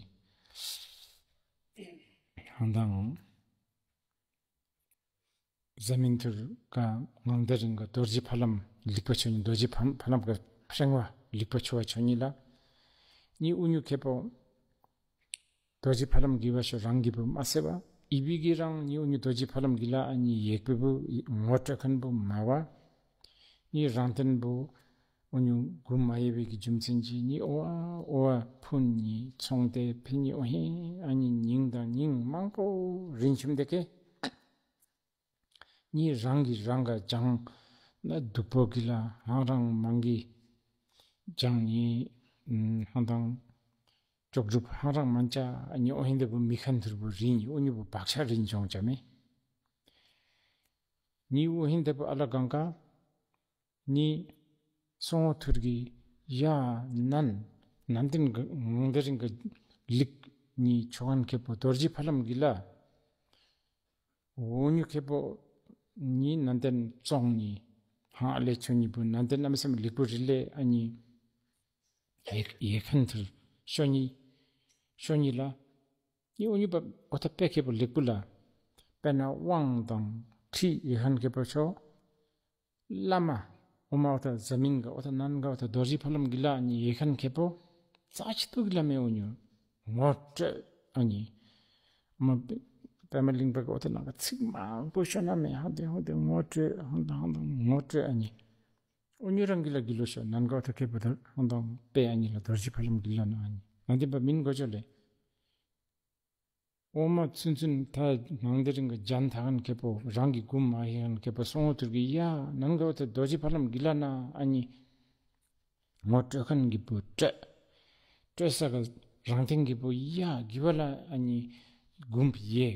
ཧང་དང་། ཟ་མིན་ཐུར་ག་ངང་དེ་རིང་ག་རྡོ་རྗེ་ཕ་ལམ་ལིག་པ་ཆོ་ནི་རྡོ་རྗེ་ཕ་ཕ་ལམ་ག་ཕྲེང་བ་ལིག་པ་ཆོ་བ་ཆོ་ནི་ལ། ནི་འུ་ཉུ་ཁེ་པོ། རྡོ་རྗེ་ཕ་ལམ་གི་བ་ཤོ་རང་གི་བུ་མ་སེ་བ། ཨི་བི་གི་རང་ཉི་འུ་ཉུ་རྡོ་རྗེ་ཕ་ལམ་གི་ལ་ཨ་ཉི་ཡེག་པེ་བུ་ངོ་སྤྲོད་མཁན་བུ་མ་བ། ཉི་རང་བརྟེན་བུ། འུ་ཉུ་གུ་མ་ཡེ་བེ་གི་རྒྱུ་མཚན་གྱི་ཉི་ཨོ་ཨ་ཨོ་ཨ་ཕུན་ཉི་ཚོང་དེ་ཕི་ཉི་ཨོ་ཧེ་ཨ་ཉི་ཉིང་དང་ཉིང་མང་པོ་རིན་ཆུམ་དེ་ཀེ། ཉི་རང་གི་རང་ག་ཅང་ན་སྡུག་པོ་གི་ལ་ཧང་རང་མང་གི་ཅང་ཉི་ཧང་དང་། ཅོག་གྲུབ་ཧང་རང་མན་ཅ་ཉི་ཨོ་ཧིན་དེ་བུ་མི་ཁན་ཐུར་བུ་རིན་ཉི་ཨོ་ཉི་བུ་བག་ཆགས་རིན་ཅོང་ཅ་མེ། ཉི་ཨོ་ཧིན་དེ་བུ་ཨ་ལ་གང་ག་ཉི་སོང་ཐུར་གི་ཡ་ནན་ནན་ཏན་གི་ངང་དེ་རིང་གི་ལིག་ཉི་ཆོ་གན་ཁེ་པོ་རྡོ་རྗེ་ཕ་ལམ་གི་ལ། འུ་ཉུ་ཁེ་པོ་ཉི་ནན་ཏན་བཙོང་ཉི་ཧང་ཨ་ལེ་ཆོ་ཉི་བུ་ནན་ཏན་ཨ་མི་སམ་ལིག་པུ་རི་ལེ་ཨ་ཉི། ཡེ་ཡེ་ཁན་ཐུར་ཤོ་ཉི་ཤོ་ཉི་ལ། ཉི་འུ་ཉུ་པ་ཨོ་ཐ་པེ་ཁེ་པོ་ལེགས་པོ་ལ། པེ་ན་དབང་དང་ ཁྲིད་ཡེ་ཁན་ཁེ་པོ་ཤོ། བླ་མ་འོ་མ་འོ་ཐ་ཟ་མིན་ག་འོ་ཐ་ནན་ག་འོ་ཐ་རྡོ་རྗེ་ཕ་ལམ་གི་ལ་ཨ་ནི་ཡེ་ཁན་ཁེ་པོ་རྩ་ཆེ་ཏོག་གི་ལ་མེ་འུ་ཉུ་ངོ་སྤྲོད་ཨ་ནི་མ་པདྨ་གླིང་པ་གི་འོ་ཐ་ནང་ག་ཚིག་མང་པོ་ཤོ་ན་མེ་ཧང་ཏེ་ཧང་ཏེ་ངོ་སྤྲོད་ཧང་ཏེ་ཧང་ཏེ་ངོ་སྤྲོད་ཨ་ནི་འུ་ཉུ་རང་གི་ལ་གི་ལོ་ཤོ་ནན་ག་འོ་ཐ་ཁེ་པོ་ད་ཧང་ཏེ་པེ་ཨ་ནི་ལ་རྡོ་རྗེ་ཕ་ལམ་གི་ལ་ན་ཨ་ནི་ང་དེ་པ་མིན་གོ་ཅོ་ལེ། འོ་མ་ཚུན་ཚུན་ད་ནང་དེ་རིང་གི་ཇན་ཐ་ཧན་ཁེ་པོ་རང་གི་གུམ་མ་ཧེ་ཧན་ཁེ་པོ་སོང་འོ་ཐུར་གི་ཡ་ནན་ག་འོ་ཐ་རྡོ་རྗེ་ཕ་ལམ་གི་ལ་ན་ཨ་ནི་ངོ་སྤྲོད་ཁན་གི་པོ་སྤྲོད་སྤྲོད་ས་ག་རང་ཐེང་གི་པོ་ཡ་གི་བ་ལ་ཨ་ནི་གུམ་ཡེ་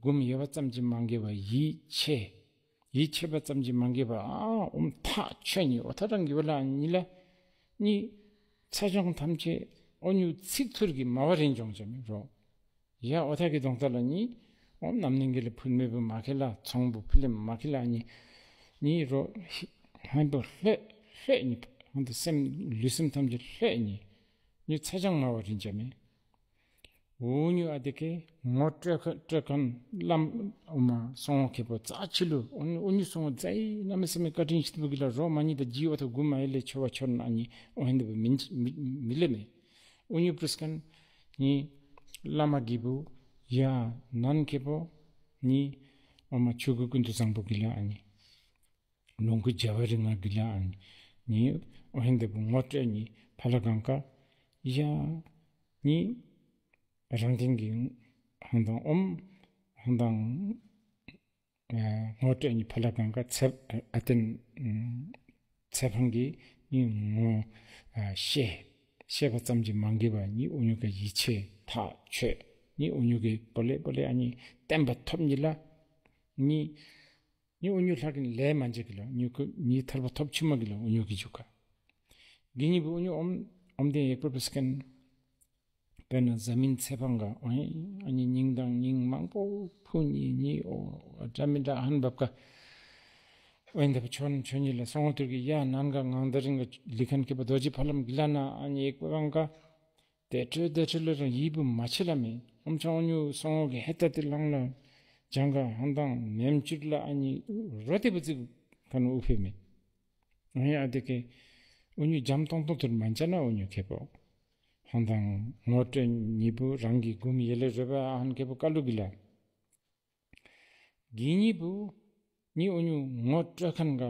གུམ་ཡེ་བ་ཙམ་གྱི་མང་གི་བ་ཡིད་ཆེ། ཡིད་ཆེས་པ་ཙམ་གྱིས་མ་འགལ་བ་ཨ་ཨོམ་ཐག་ཆོད་ནི་འོ་ཐ་རང་གི་བ་ལ་ཉི་ལ་ཉི་ཚ་ཅང་ཐམས་ཅད་འོ་ཉུ་ཚིག་ཐུར་གྱི་མ་བ་རིན་ཅོང་ཅ་མི་རོ། ཡ་འོ་ཐ་གི་གདོང་ཐ་ལ་ཉི་ཨོམ་ནམ་ནིང་གི་ལ་ཕུལ་མེ་བུ་མ་ཁེ་ལ་ཚོང་བུ་ཕུལ་མ་ཁེ་ལ་ཉི་ཉི་རོ་ཧན་པོ་ལྷོད་ལྷོད་ཉི་ཧན་དུ་སེམས་ལུས་སེམས་ཐམས་ཅད་ལྷོད་ཉི་ཉི་ཚ་ཅང་མ་བ་རིན་ཅ་མི། འུ་ཉུ་ཨ་དེ་ཀེ་ངོ་སྤྲོད་ཁ་སྤྲོད་ཁན་བླམ་འོ་མ་སོང་ཁེ་པོ་རྩ་ཆེ་ལུ་འུ་ཉུ་འུ་ཉུ་སོང་རྩ་ཡི་ན་མེ་ས་མེ་བཀའ་དྲིན་ཤི་ཏུ་བུ་གི་ལ་རོ་མ་ཉི་ད་ཇི་འོ་ཐ་གུ་མ་ཡེ་ལེ་ཆོ་བ་ཆོར་ན་ཉི་འོ་ཧན་དེ་བུ་མི་མི་མི་ལེ་མེ། འུ་ཉུ་པྲིས་ཁན་ཉི་བླ་མ་གི་བུ་ཡ་ནན་ཁེ་པོ་ཉི་འོ་མ་ཆུ་གུ་ཀུན་ཏུ་བཟང་པོ་གི་ལ་ཨ་ཉི། ལོངས་སྐུ་རྒྱལ་བ་རིགས་ལྔ་གི་ལ་ཨ་ནི་འོ་ཧན་དེ་བུ་ངོ་སྤྲོད་ཉི་ཕ་ལ་གང་ཀ་ཡ་ཉི་རང་ཐེང་གི་ཧང་དང་ཨོམ་ཧང་དང་ངོ་སྤྲོད་ཉི་ཕ་ལ་གང་ཀ་ཚེ་ཨ་ཏན་ཚེ་ཕང་གི་ཉི་ངོ་ཤེས་ཤེས་པ་ཙམ་གྱིས་མ་འགལ་བ་ཉི་འུ་ཉུ་ག་ཡིད་ཆེས་ཐག་ཆོད་ཉི་འུ་ཉུ་གི་པོ་ལེ་པོ་ལེ་ཨ་ཉི་བསྟན་པ་ཐོབ་ཉི་ལ་ཉི། ཉི་འུ་ཉུ་ལྷག་གིན་ལས་མ་འཇེ་གི་ལོ་ཉུ་ཁུ་ཉི་ཐར་པ་ཐོབ་ཆི་མ་གི་ལོ་འུ་ཉུ་གི་ཇུ་ཀ། གི་ཉི་བུ་འུ་ཉུ་ཨོམ་ཨོམ་དེ་ཡེག་པ་པ་སི་ཀན། པེ་ན་ཟ་མིན་ཚེ་ཕང་ག་ཨོ་ཨ་ཉི་ཉིང་དང་ཉིང་མང་པོ་ཕུ་ཉི་ཉི་ཨོ་འདྲ་མི་འདྲ་ཧན་བབ་ཀ། ཨོ་ཡིན་དེ་བ་ཆོན་ཆོན་ཉི་ལ་སོང་ཐུར་གི་ཡ་ནན་ག་ངང་ད་རིང་ག་ལི་ཁན་ཁེ་པ་རྡོ་རྗེ་ཕ་ལམ་གི་ལ་ན་ཨ་ཉི་ཡེག་པ་ཕང་ག། དེ་འཕྲོས་དེ་འཕྲོས་ལ་རང་ཡིད་བུ་མ་ཆེ་ལ་མེད། ཨོམ་ཆང་ཨོ་ཉུ་སོང་ངོ་གི་ཧེ་ཏ་ཏི་ལང་ལ་ཇང་ག་ཧང་དང་མེམ་ཅུར་ལ་ཨ་ཉི་རོ་ཏི་བུ་ཙི་ག་ནུ་ཨུ་ཕེ་མེད། ཨོ་ཡ་ཨ་དེ་ཀེ་ཨོ་ཉུ་འཇམ་ཏོང་ཏོ་ཐུར་མ་འཇ་ན་ཨོ་ཉུ་ཁེ་པོ་ཧང་དང་ངོ་སྤྲོད་ཉི་བུ་རང་གི་གུམ་ཡེ་ལེ་རོ་བ་ཨ་ཧན་ཁེ་པོ་ཀ་ལུ་གི་ལ། གི་ཉི་བུ། ཉི་འུ་ཉུ་ངོ་སྤྲོད་ཁན་ག་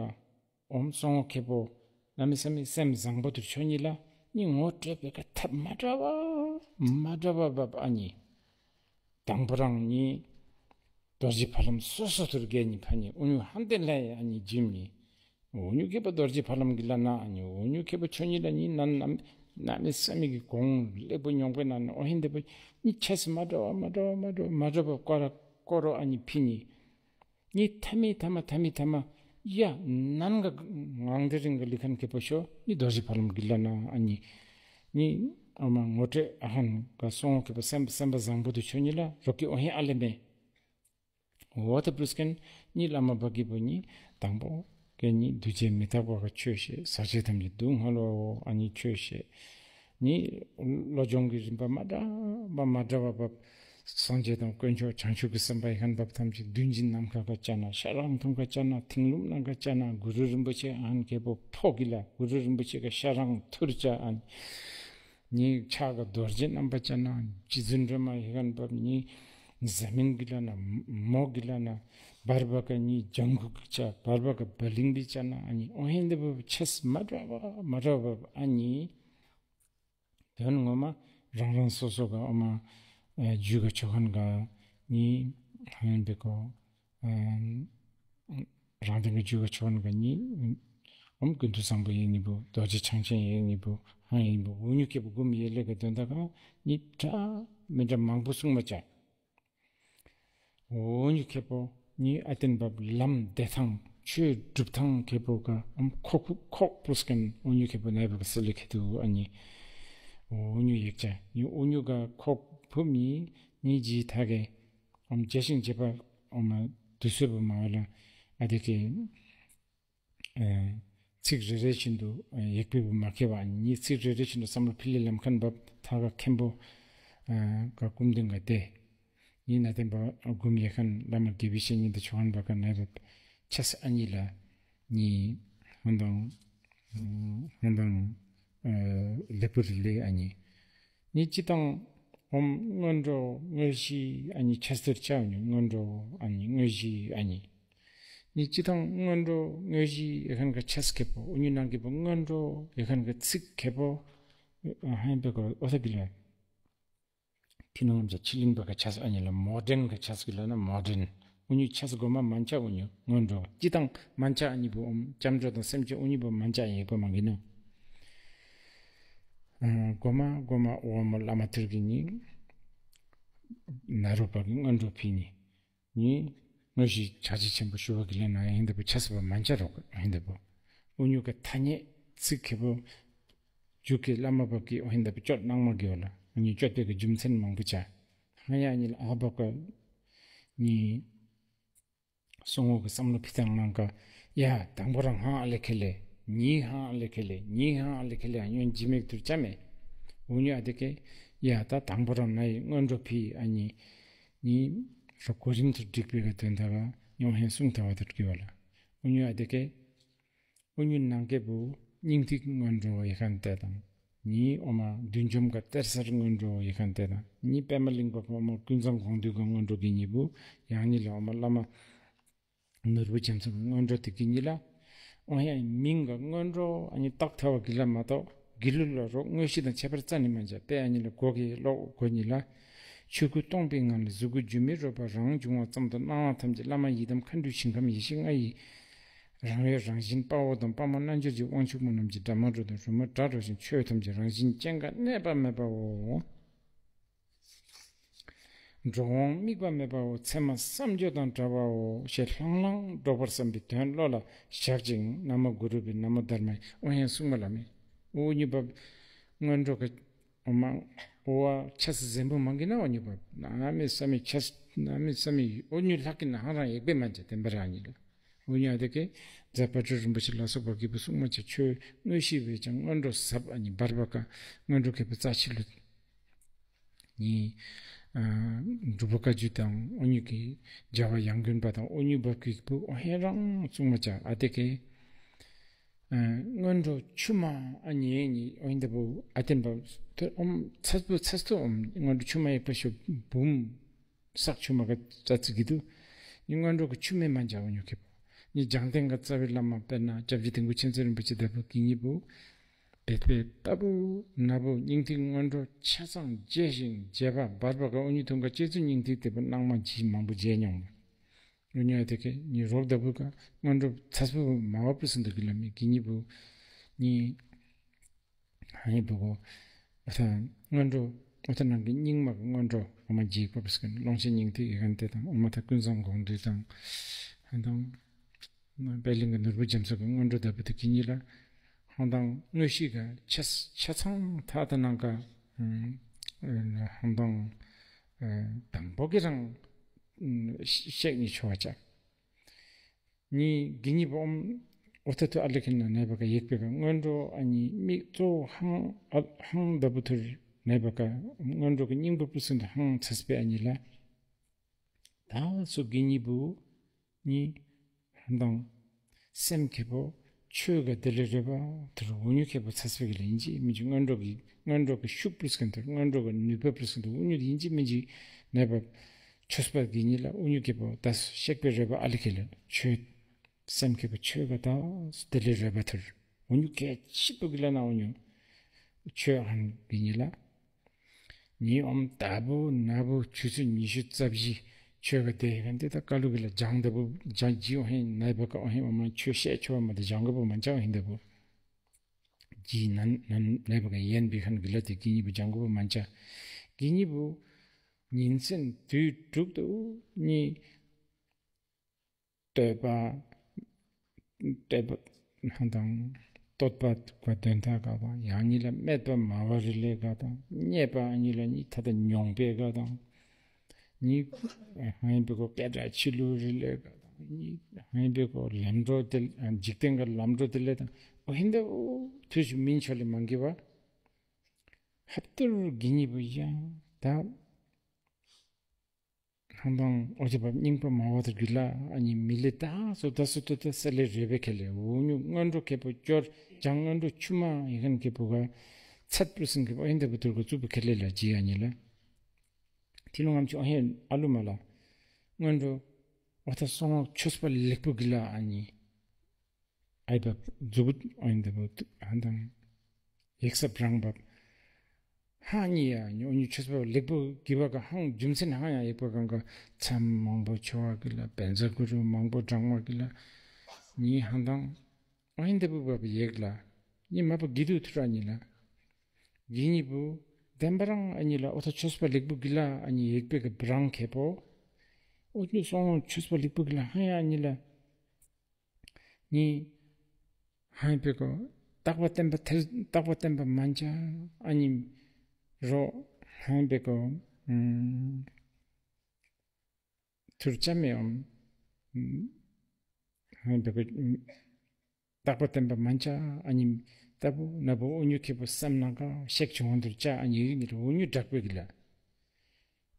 ཨོམ་སོང་ངོ་ཁེ་པོ། ན་མི་ས་མི་སེམས་བཟང་པོ་དུ་ཆོ་ཉི་ལ་ཉི་ངོ་སྤྲོད་པའི་ག་ཐབས་མ་འདྲ་བ་མ་འདྲ་བ་བབ་ཨ་ཉི། དང་པོ་རང་ཉི་རྡོ་རྗེ་ཕ་ལམ་སོ་སོ་ཐུར་རྒྱལ་ཉི་ཕ་ཉི་འུ་ཉུ་ཧན་ཏེ་ལ་ཨ་ཉི་ཇིམ་ཉི། འུ་ཉུ་ཁེ་པོ་རྡོ་རྗེ་ཕ་ལམ་གི་ལ་ན་ཨ་ཉི་འུ་ཉུ་ཁེ་པོ་ཆོ་ཉི་ལ་ཉི་ན་ན་ན་མི་ས་མི་གི་གོང་ལེགས་པོ་ཉོང་པོ་ན་ནི་ཨོ་ཧིན་དེ་པོ་ཉི་ཆེས་མ་འདྲ་བ་མ་འདྲ་བ་མ་འདྲ་བ་མ་འདྲ་བ་ཀོ་ར་ཀོ་རོ་ཨ་ཉི་ཕི་ཉི། ཉི་ཐ་མི་ཐ་མ་ཐ་མི་ཐ་མ་ཡ་ནན་ག་ངང་དེ་རིང་གི་ལི་ཁན་ཁེ་པོ་ཤོ་ཉི་རྡོ་རྗེ་ཕ་ལམ་གི་ལ་ན་ཨ་ཉི། ཉི་ཨ་མ་ངོ་སྤྲོད་ཨ་ཧན་ག་སོང་ངོ་ཁེ་པོ་སེམས་སེམས་པ་བཟང་པོ་དུ་ཆོ་ཉི་ལ་རོ་ཀི་ཨོ་ཧེ་ཨ་ལེ་མེ། འོ་ད་པྲུས་ཀན་ཉི་བླ་མ་བ་གི་པོ་ཉི་དང་པོ་གན་ཉི་འདུས་བྱས་མི་རྟག་པ་ག་ཆོས་བཤད། ཟག་བཅས་ཐམས་ཅད་སྡུག་བསྔལ་བའོ་ཨ་ཉི་ཆོས་བཤད། ཉི་བློ་སྦྱོང་གི་རིམ་པ་མ་འདྲ་བ་མ་འདྲ་བ་བབ། སངས་རྒྱས་དང་དཀོན་མཆོག་བྱང་ཆུབ་ཀྱི་སེམས་དཔའ་ཡི་ཁན་བབ་ཐམས་ཅད་མདུན་གྱི་ནམ་མཁའ་ག་ཅ་ན་ཤ་རང་ཐུང་ག་ཅ་ན་ཐིང་ལུམ་ནང་ག་ཅ་ན་གུ་རུ་རིན་པོ་ཆེ་ཨན་ཁེ་པོ་ཕོ་གི་ལ་གུ་རུ་རིན་པོ་ཆེ་ག་ཤ་རང་ཐུར་ཅ་ཨན། ཉི་ཕྱག་ག་རྡོ་རྗེ་རྣམ་པ་ཅན་ན་རྗེ་བཙུན་སྒྲོལ་མ་ཡི་ཁན་བབ། ཉི་ཟ་མིན་གི་ལ་ན་མོ་གི་ལ་ན་བར་བ་ག་ཉི་ལྗང་གུ་གི་ཅ་བར་བ་ག་བ་ལིང་བི་ཅ་ན་ཨ་ཉི་ཨོ་ཧེན་དེ་བབ་ཆེས་མ་འདྲ་བ་མ་འདྲ་བ་ཨ་ཉི། དོན་ངོ་མ་རང་རང་སོ་སོ་ག་ཨོ་མ་རྒྱུད་ག་ཆོ་ཁན་ག་ཉི་ཧ་ཡོན་པེ་གོ། རང་དོན་གྱི་རྒྱུད་ཀྱི་ཆོས་ནི་ག་ཉིད། ཨོཾ་ཀུན་ཏུ་བཟང་པོ་ཡིན་ཉིད་པོ། རྡོ་རྗེ་འཆང་ཆེན་ཡིན་ཉིད་པོ། ཧང་ཡིན་པོ། འུ་ཉུ་ཁེ་པོ་སྒོམ་ཡེ་ལེ་ག་དོན་དག་ག་ཉིད་འདྲ་མི་འདྲ་མང་པོ་གསུང་མ་བྱ། འུ་ཉུ་ཁེ་པོ་ཉིད་ཨ་བརྟན་འབབ་ལམ་བདེ་ཐང་ཆོས་སྒྲུབ་ཐང་ཁེ་པོ་ག་ཨོཾ་ཁོག་ཁོག་པུས་ཀན་འུ་ཉུ་ཁེ་པོ་ནའི་པོ་ག་སི་ལེ་ཁེ་ཏུ་ཨ་ཉི། འུ་ཉུ་ཡེག་ཅ་ཉི་འུ་ཉུ་ག་ཁོག་ཕུ་མི་ཉིད་ཇི་ཐ་གེ། ཨོཾ་བརྒྱ་བྱིན་བརྒྱད་པ་ཨོཾ་དུས་ཚོད་པོ་མ་བ་ལ་ཨ་དེ་ཀེ་ཚིག་རེ་རེ་བཞིན་དུ་ཡེག་པི་བུ་མ་ཁེ་བ་ཉིད་ཚིག་རེ་རེ་བཞིན་དུ་བསམ་བློ་ཕི་ལེ་ལམ་ཁན་བབ་ཐ་ག་མཁན་པོ་ག་ཀུམ་དིང་ག་དེ་ ཡིན་ན་བསྟན་པ་སྒོམ་ཡེ་མཁན་བླ་མ་དགེ་བའི་བཤེས་གཉེན་དང་ཆོས་མཁན་བ་ག་ནས་རབ་ཆས་ཨ་ནི་ལ་ནི་ཧང་དང་ཧང་དང་ལེགས་པོ་རི་ལེ་ཨ་ནི་ནི་སྤྱི་དང་ཨོམ་སྔོན་འགྲོ་དངོས་གཞི་ཨ་ནི་ཆས་ཟེར་ཆ་ཨ་ནི་སྔོན་འགྲོ་ཨ་ནི་དངོས་གཞི་ཨ་ནི་ནི་སྤྱི་དང་སྔོན་འགྲོ་དངོས་གཞི་ཡེ་མཁན་ག་ཆས་ཁེ་པོ་ཨུ་ཉུ་ནང་གི་པོ་སྔོན་འགྲོ་ཡེ་མཁན་ག་ཚིག་ཁེ་པོ་ཧང་པེ་གོ་ཨོ་ཐ་གི་ལ། ཕི་ནང་ལམ་ཆ་ཕྱི་གླིང་པ་ག་ཆས་ཨ་ནི་ལ་མོ་ཌན་ག་ཆས་གི་ལ་ན་མོ་ཌན། ཨུ་ཉུ་ཆས་གོ་མ་མན་ཆ་ཨུ་ཉུ་སྔོན་འགྲོ་སྤྱི་དང་མན་ཆ་ཨ་ནི་བུ་ཨོམ་ལྕམ་འགྲོ་དང་སེམས་ཅན་ཨུ་ཉུ་བུ་མན་ཆ་ཡེ་གོ་མ་གི་ནོ། གོ་མ་གོ་མ་ཨོ་མོ་བླ་མ་ཐུར་གི་ནི་ན་རོ་པ་གི་སྔོན་འགྲོ་ཕི་ནི་ནི་དངོས་གཞི་ཆ་ཅི་ཆེན་པོ་ཞུ་བ་གི་ལན་ན་ཡིན་འདི་བུ་ཆས་བུ་མན་ཆ་རོག་ཡིན་འདི་བུ་ཨུ་ཉུ་ག་ཐ་སྙད་ཚིག་ཁེ་བུ། རྒྱུ་སྐད་བླ་མ་བབ་ཀྱི་ཨོ་ཧིན་ད་པི་ཅོད་སྣང་མ་དགེ་བ་ལ་ཨ་ནི་ཅོད་པའི་གི་རྒྱུ་མཚན་མང་པོ་བྱ། ཧ་ཡ་ཨ་ནི་ལ་ཨ་བབ་ཀ་ནི་སོང་ངོ་གི་བསམ་བློ་ཕི་ཐང་ནང་ཀ་ཡ་དང་པོ་རང་ཧང་ཨ་ལེ་ཁེ་ལེ་ཉི་ཧང་ཨ་ལེ་ཁེ་ལེ་ཉི་ཧང་ཨ་ལེ་ཁེ་ལེ་ཨ་ཉོན་ཇི་མེག་ཐུར་ཅ་མེ། འུ་ཉོ་ཨ་དེ་ཀེ་ཡ་ད་དང་པོ་རང་ན་ཡི་སྔོན་འགྲོ་ཕི་ཨ་ནི་ནི་རོ་གོ་རིམ་ཐུར་འགྲིག་པའི་གི་དོན་དག་ཉོ་ཧེན་གསུང་ཐ་བ་ཐུར་དགེ་བ་ལ་འུ་ཉོ་ཨ་དེ་ཀེ། ཨུ་ཉུ་ནང་སྐད་བུ་སྙིང་ཐིག་སྔོན་འགྲོ་ཡེ་མཁན་དེ་དང་། ནི་ཨོ་མ་བདུད་འཇོམས་ཀ་གཏེར་གསར་སྔོན་འགྲོ་ཡེ་མཁན་དེ་དང་། ནི་པད་མ་གླིང་པ་ཨོ་མ་ཀུན་བཟང་དགོངས་འདུས་ཀ་སྔོན་འགྲོ་གི་གཉིས་པོ་ཡང་གཉིས་ལ་ཨོ་མ་བླ་མ་ནོར་བུ་རྒྱ་མཚོ་སྔོན་འགྲོ་དེ་གི་གཉིས་ལ་ཨོ་ཡ་མིང་ག་སྔོན་འགྲོ་ཨ་ནི་རྟགས་ཐ་བ་གི་ལ་མ་གཏོགས་དགེ་ལུགས་ལ་རོགས་དངོས་གཞི་དང་ཁྱད་པར་རྩ་ནས་མ་འཇལ་པས་ཨ་ནི་ལ་སྒོ་གི་ལོག་སྒོ་གཉིས་ལ་ཆོས་སྐུ་སྟོང་པའི་ངང་ལས་གཟུགས་སྐུ་སྒྱུ་མའི་རོལ་པ་རང་བྱུང་བ་ཙམ་དུ་སྣང་བ་ཐམས་ཅད་བླ་མ་ཡི་དམ་མཁའ་འགྲོའི་ཞིང་ཁམས་ཡེ་ཤེས་ལྔ་ཡི། རང་འོད་རང་བཞིན་དཔའ་བོ་དང་དཔའ་མོ་རྣལ་འབྱོར་གྱི་དབང་ཕྱུག་མོ་རྣམས་ཀྱི་སྒྲ་མ་སྒྲོགས་དང་རོལ་མོ་སྒྲ་སྒྲོགས་ཤིང་ཆོས་ཐམས་ཅད་རང་བཞིན་སྐྱེ་འགག་གནས་པ་མེད་པའོ། འགྲོ་འོང་དམིགས་པ་མེད་པའོ། མཚན་མ་བསམ་བརྗོད་དང་བྲལ་བའོ་ཞེས་ལྷང་ལྷང་སྒྲོག་པར་བསམ་པའི་དོན་བློ་ལ་བཞག་ཅིང་ན་མོ་གུ་རུ་བི་ན་མོ་དྷརྨའི་ཨོ་ཧན་གསུངས་པ་ལ་མེ། ཨོ་ཉུ་བབ་སྔོན་འགྲོ་གི་ཨོ་མ་ཨོ་བ་ཆ་སི་ཟན་པོ་མང་གི་ན་ཨོ་ཉུ་བབ་ན་མི་ས་མི་ཆ་སི་ན་མི་ས་མི་ཨོ་ཉུ་ལྷག་གི་ན་ཧང་རང་ཡེག་པེ་མ་ཅེ་དེན་པ་རང་ཉིད་ལ། འུ་ཉོ་དེ་ཀེ་རྫ་དཔལ་སྤྲུལ་རིན་པོ་ཆེ་ལ་སོགས་པ་གི་བུ་སྲུང་མ་ཆ་ཆོས་དངོས་གཞི་བས་ཀྱང་སྔོན་འགྲོ་ཟབ་ཨ་ནི་བར་པ་ཀ་སྔོན་འགྲོ་ཁེ་བུ་རྩ་ཆི་ལུ་ནི་འབྲུག་པ་བཀའ་བརྒྱུད་དང་འུ་ཉུ་གི་རྒྱལ་བ་ཡང་དགོན་པ་དང་འུ་ཉུ་བབ་ཀི་བུ་ཨོ་ཧེ་རང་སྲུང་མ་ཆ་ཨ་དེ་ཀེ་སྔོན་འགྲོ་ཆུ་མ་ཨ་ནི་ནི་ཨོ་ཧིན་ད་བུ་ཨ་དེན་པ་ཨོམ་ཚས་བུ་ཚས་ཏུ་ཨོམ་སྔོན་འགྲོ་ཆུ་མ་ཡེག་པ་ཤོ་བུམ། བསགས་ཆུ་མ་ག་རྩ་ཚིག་གི་འདུག་ནི་སྔོན་འགྲོ་གི་ཆུ་མེ་མ་འཇའ་བ་ཉོ་ཁེ་པོ། ནི་རྒྱང་བསྟན་ག་རྩ་བའི་བླ་མ་དཔེར་ན་སྐྱབས་རྗེ་དིལ་མགོ་མཁྱེན་བརྩེ་རིན་པོ་ཆེ་དེ་པོ་གི་གཉིས་པོ། བེད་པའི་ལྟ་བུ་ན་བུ་སྙིང་ཐིག་སྔོན་འགྲོ་ཆ་ཚང་རྒྱས་ཤིང་རྒྱས་པ་བར་པ་ག་འུ་ཉི་ཐུང་ག་ལྕེ་བཙུན་སྙིང་ཐིག་དེ་པོ་སྣང་མ་ཇི་མང་པོ་མཇལ་མྱོང་བ། འུ་ཉི་དེ་ཀེ་ནི་རོག་ལྟ་བུ་ག་སྔོན་འགྲོ་ཚ་སུ་མ་བ་པུ་སུ་འདུག་གི་ལ་མི་གི་གཉིས་པོ། ནི། ཧ་ཡི་བུ་གོ། ཨ་ཐ་སྔོན་འགྲོ། ཨ་ཐ་ནང་གི་སྙིང་མ་གི་སྔོན་འགྲོ་ཨོ་མ་འཇིགས་པ་པས་ཀྱི་ཀློང་ཆེན་སྙིང་ཐིག་ཡི་གན་དེ་དང་ཨོ་མ་ཐ་ཀུན་བཟང་དགོངས་འདུས་དང་། ཧན་དང་། པད་གླིང་གི་ནོར་བུ་རྒྱ་མཚོ་གི་སྔོན་འགྲོ་ལྟ་བུ་དེ་གི་གཉིས་ལ། ཧང་དང་དངོས་གཞི་ག་ཆ་ཆ་ཚང་ཐ་ཐ་ནང་ག་ཧང་དང་། དང་པོ་གི་རང་། ཤེག་ནི་ཆོ་བ་ཅག་ནི་གི་ནི་བོམ། ཨོ་ཐ་ཐུ་ཨ་ལི་ཁན་ན་ནའི་བ་ཀ་ཡེག་པེ་ཀ་སྔོན་འགྲོ་ཨ་ནི་མིག་གཙོ་བོ་ཧང་ཨ་ཧང་ད་བུ་ཐུར་ནའི་བ་ཀ་སྔོན་འགྲོ་གི་སྙིང་པོ་པུ་སུན་དུ་ཧང་ཚས་པེ་ཨ་ནི་ལ། ད་སུ་གི་ནི་བུ་ནི་ཧང་དང་སེམས་ཁེ་པོ་ཆོས་ག་དེ་ལེ་རེ་བ་ཐུར་འུ་ཉུ་ཁེ་པོ་ཚས་པེ་གི་ལ་ཡིན་ཅི་མི་ཅི་སྔོན་འགྲོ་གི་སྔོན་འགྲོ་གི་ཤུགས་པུ་སུན་དུ་སྔོན་འགྲོ་གི་ནུས་པ་པུ་སུན་དུ་འུ་ཉུ་ཡིན་ཅི་མི་ཅི་ནའི་བ། ཆོས་པ་གི་ཉི་ལ་འུ་ཉུ་ཁེ་པོ་ད་སུ་གཤེགས་པའི་རོལ་པ་ཨ་ལི་ཁེ་ལ་ཆོས། སེམས་ཁེ་པོ་ཆོས་ག་ད་སུ་དེ་ལས་རོལ་པ་ཐུར། འུ་ཉུ་གལ་ཆི་པོ་གི་ལ་ན་འུ་ཉུ། ཆོས་ཧན་གི་ཉི་ལ། ཉི་འོམ་ད་བུ་ན་བུ་ཆུ་ཚོད་ཉི་ཤུ་རྩ་བཞི་ཆོས་ག་དེ་ཧན་དེ་ད་ཀ་ལུ་གི་ལ་ཇང་ད་བུ་ཇང་ཇི་འོ་ཧན་ནའི་བ་ཀ་འོ་ཧན་འོ་མ་ཆོས་བཤད་ཆོས་མ་དེ་ཇང་ག་བུ་མ་ཇང་ཧན་ད་བུ། གི་ནན་ནན་ལེ་བ་ག་ཡན་པི་ཁན་གི་ལ་དེ་གི་ཉི་བུ་ཇང་ག་བུ་མ་ཇ། གི་ཉི་བུ། ཉིན་མཚན་དུས་དྲུག་ཏུ་ཉི། བསྟོད་པ། བསྟོད་པ། དང་། བསྟོད་པ་ག་དོན་དག་ག་དང་ཡང་ཉིད་ལ་སྨད་པ་མ་བ་རི་ལས་ག་དང་རྙེད་པ་ཉིད་ལ་ཉི་ཐ་ད་མྱོང་པའི་ག་དང་། ཉི། ཧང་པེ་གོ་སྐད་གྲགས་ཆི་ལུ་རི་ལས་ག་དང་ཉི། ཧང་པེ་གོ་ལམ་འགྲོ་དེ་འཇིག་རྟེན་ག་ལམ་འགྲོ་དེ་ལས་དང་ཨོ་ཧིན་ད་ཨོ་ཐུ་ཞུ་མིན་ཆོ་ལེ་མང་གི་བ། ཧབ་ཏུར་གི་ཉི་བུ་ཡང་ད། ཁང་དང་ཨོ་ཅེ་བབ་རྙིང་པ་མ་བ་དར་གི་ལ་ཨ་ནི་མི་ལེ་ད་སོ་ད་སོ་ད་ད་ས་ལེ་རེ་བེ་ཁེ་ལེ་འུ་ཉུ་སྔོན་འགྲོ་ཁེ་པོ་ཅོར་ཇང་སྔོན་འགྲོ་ཆུ་མ་ཡི་ཁན་ཁེ་པོ་ག་ཚད་པུ་སིན་ཁེ་པོ་ཨེན་ད་བུ་དུར་གོ་ཙུ་བུ་ཁེ་ལེ་ལ་ཇི་ཨ་ནི་ལ། ཐི་ལུ་ངམ་ཆུ་ཨ་ཧེ་ཨ་ལུ་མ་ལ་སྔོན་འགྲོ་ཨོ་ད་སོང་ཆོས་པ་ལེགས་པོ་གི་ལ་ཨ་ནི། ཨའི་བབ་མཛུ་གུ་ཨོ་ཡིན་ད་བབ་ཧན་དང་ཡེག་སབ་རང་བབ་ཧང་ཉི་ཡ་ཉོ་ཉུ་ཆོས་པ་ལེགས་པོ་གི་བ་ག་ཧང་རྒྱུ་མཚན་ཧང་ཡང་ཡེག་པ་གང་ག་མཚམས་མང་པོ་ཆོ་བ་གི་ལ་བན་ཛ་གུ་རུ་མང་པོ་བགྲང་བ་གི་ལ་ཉི་ཧང་དང་ཨོ་ཡིན་ད་བབ་བབ་ཡེག་ལ་ཉི་མ་པ་གི་དུ་ཐུ་ར་ཉི་ལ་གི་ཉི་བུ་བདེན་པ་རང་ཨ་ཉི་ལ་ཨོ་ཐ་ཆོས་པ་ལེགས་པོ་གི་ལ་ཨ་ཉི་ཡེག་པེ་གི་བ་རང་ཁེ་པོ་ཨོ་ཉུ་སོང་ཆོས་པ་ལེགས་པོ་གི་ལ་ཧང་ཡང་ཉི་ལ། ནི། ཧང་པེ་ཀོ། རྟག་པ་བརྟན་པ་ཐེར་རྟག་པ་བརྟན་པ་མན་ཆ་ཨ་ནི། རོ། ཧང་པེ་ཀོ། ཐུར་ཅ་མེ་ཨོམ། ཧང་པེ་ཀོ། རྟག་པ་བརྟན་པ་མན་ཆ་ཨ་ནི། ལྟ་བུ་ན་བུ་ཨོ་ཉུ་ཁེ་པོ་སམ་ན་ཀ་ཤེག་ཆུང་ཧོན་ཐུར་ཅ་ཨ་ནི་ཡིག་ནི་རོ་ཨོ་ཉུ་དྲག་པེ་གི་ལ།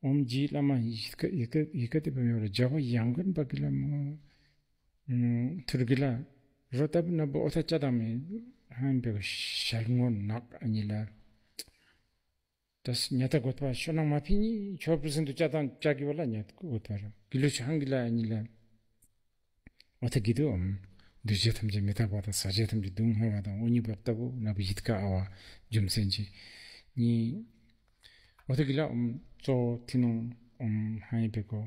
ཨོམ་ཇི་བླ་མ་ཡི་ཀ་ཡི་ཀ་ཡི་ཀ་ཏི་པ་མེ་ར་ཇ་བ་ཡང་གུན་པ་གི་ལ་མོ། ཐུར་གི་ལ་རོ་ཏབ་ན་བོ་ཨོ་ཐ་ཅ་དང་མེ་ཧན་པེ་གོ་ཤལ་ངོ་ནག་ཨ་ཉི་ལ། ཏ་སི་ཉ་ཏ་གོ་ཏ་ཤོ་ནང་མ་ཕི་ཉི་ཆོ་པི་སེན་ཏུ་ཅ་དང་ཅ་གི་བ་ལ་ཉ་ཏ་གོ་ཏ་ར་གི་ལུ་ཆ་ཧང་གི་ལ་ཨ་ཉི་ལ། ཨོ་ཐ་གི་དུ་ཨམ། འདུས་བྱས་ཐམས་ཅད་མི་རྟག་པ་དང་ཟག་བཅས་ཐམས་ཅད་སྡུག་བསྔལ་བ་དང་འོ་ཉིད་བབ་ལྟ་བུ་ན་བུ་ཡིད་ཀ་ཨ་བ་རྒྱུ་མཚན་གྱི་ཉི། ཨོ་ཐ་གི་ལ་ཨམ་གཙོ་བོ་ཐི་ནོང་ཨམ་ཧ་ཡི་པེ་ཀོ།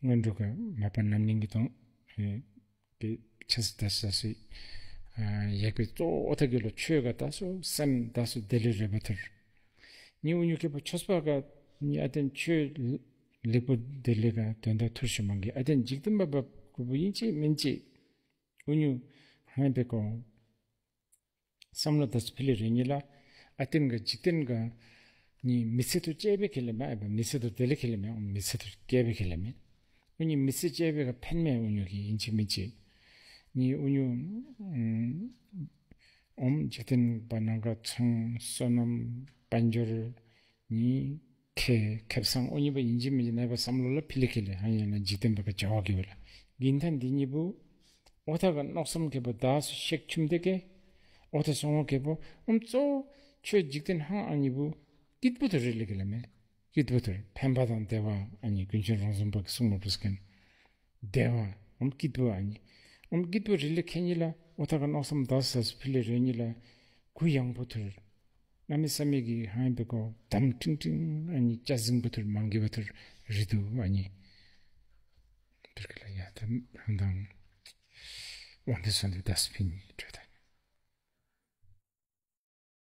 སྔོན་འགྲོ་གི་མ་པ་རྣམ་སྨིན་གྱི་དང་། གི་ཆ་སི་ད་ས་སི། ཡག་པའི་གཙོ་བོ་ཨོ་ཐ་གི་ལ་ཆོས་ག་ད་སོ་སེམས་ད་སོ་དེ་ལས་རེ་བ་ཐུར། ཉི་འུ་ཉུ་ཁེ་པོ་ཆོས་པ་ག་ཉི་ཨ་ཏན་ཆོས་ལེགས་པོ་དེ་ལས་ག་དོན་དག་ཐུར་ཞུ་མང་གི་ཨ་ཏན་འཇིག་རྟེན་པ་བབ་གུ་བུ་ཡིན་ཅི་མིན་ཅི། འུ་ཉུ་ཧན་པེ་ཀོ། བསམ་བློ་དང་ཕི་ལེ་རེ་ཉི་ལ། ཨ་ཏིན་ག་འཇིག་རྟེན་ག་ཉི་མི་ཚེ་དུ་བཅད་པའི་ཁེ་ལེ་མེ་ཨ་བ་མི་ཚེ་དུ་དེ་ལེ་ཁེ་ལེ་མེ་ཨོ་མི་ཚེ་དུ་བཅད་པའི་ཁེ་ལེ་མེ། འུ་ཉི་མི་ཚེ་བཅད་པའི་ག་ཕན་མེ་འུ་ཉུ་གི་ཡིན་ཅི་མིན་ཅི། ཉི་འུ་ཉུ་ཨོམ་འཇིག་རྟེན་པ་ནང་ག་ཚོང་བསོད་ནམས་དཔལ་འབྱོར་ཉི། ཁེ་ཁེབ་སང་ཨོ་ཉི་པ་ཡིན་གཅིག་མིན་གཅིག་ནས་པ་བསམ་བློ་ལ་ཕི་ལི་ཁེ་ལེ་ཧ་ཡང་ལ་འཇིག་རྟེན་པ་ག་བྱ་བ་གི་བ་ལ། གིན་ཐན་འདི་གཉིས་པོ། ཨོ་ཐ་ག་མནོ་བསམ་ཁེ་པོ་ད་སུ་ཤེག་ཆུམ་དེ་ཀེ། ཨོ་ཐ་སོང་བ་ཁེ་པོ་ཨམ་གཙོ་བོ་ཆོས་འཇིག་རྟེན་ཧང་ཨ་གཉིས་པོ། སྐྱིད་པོ་དུ་རི་ལི་ཁེ་ལེ་མེ། སྐྱིད་པོ་དུ་རི་ཕན་པ་དང་བདེ་བ་ཨ་གཉིས་ཀུན་མཁྱེན་རང་བྱུང་པ་གི་གསུང་མ་པུས་ཀན། བདེ་བ། ཨམ་སྐྱིད་པོ་ཨ་གཉིས། ཨམ་སྐྱིད་པོ་རི་ལི་ཁེ་གཉིས་ལ་ཨོ་ཐ་ག་མནོ་བསམ་ད་སུ་ས་སུ་ཕི་ལི་རེ་གཉིས་ལ། གུ་ཡངས་པོ་ཐུར། གནམ་མེད་ས་མེད་ཀྱི་ཧང་པེ་ཀོ་དམ་ཀྲིང་ཀྲིང་ཨ་ནི་ཅ་ཟིང་པོ་ཐུར་མང་གི་བ་ཐུར་རི་དུ་ཨ་ནི། ཐུར་གི་ལ་ཡ་དམ་ཧང་དང་། དབང་དུ་སོན་དུ་ད་སུ་ཕི་ཉི་གྲོས་དང་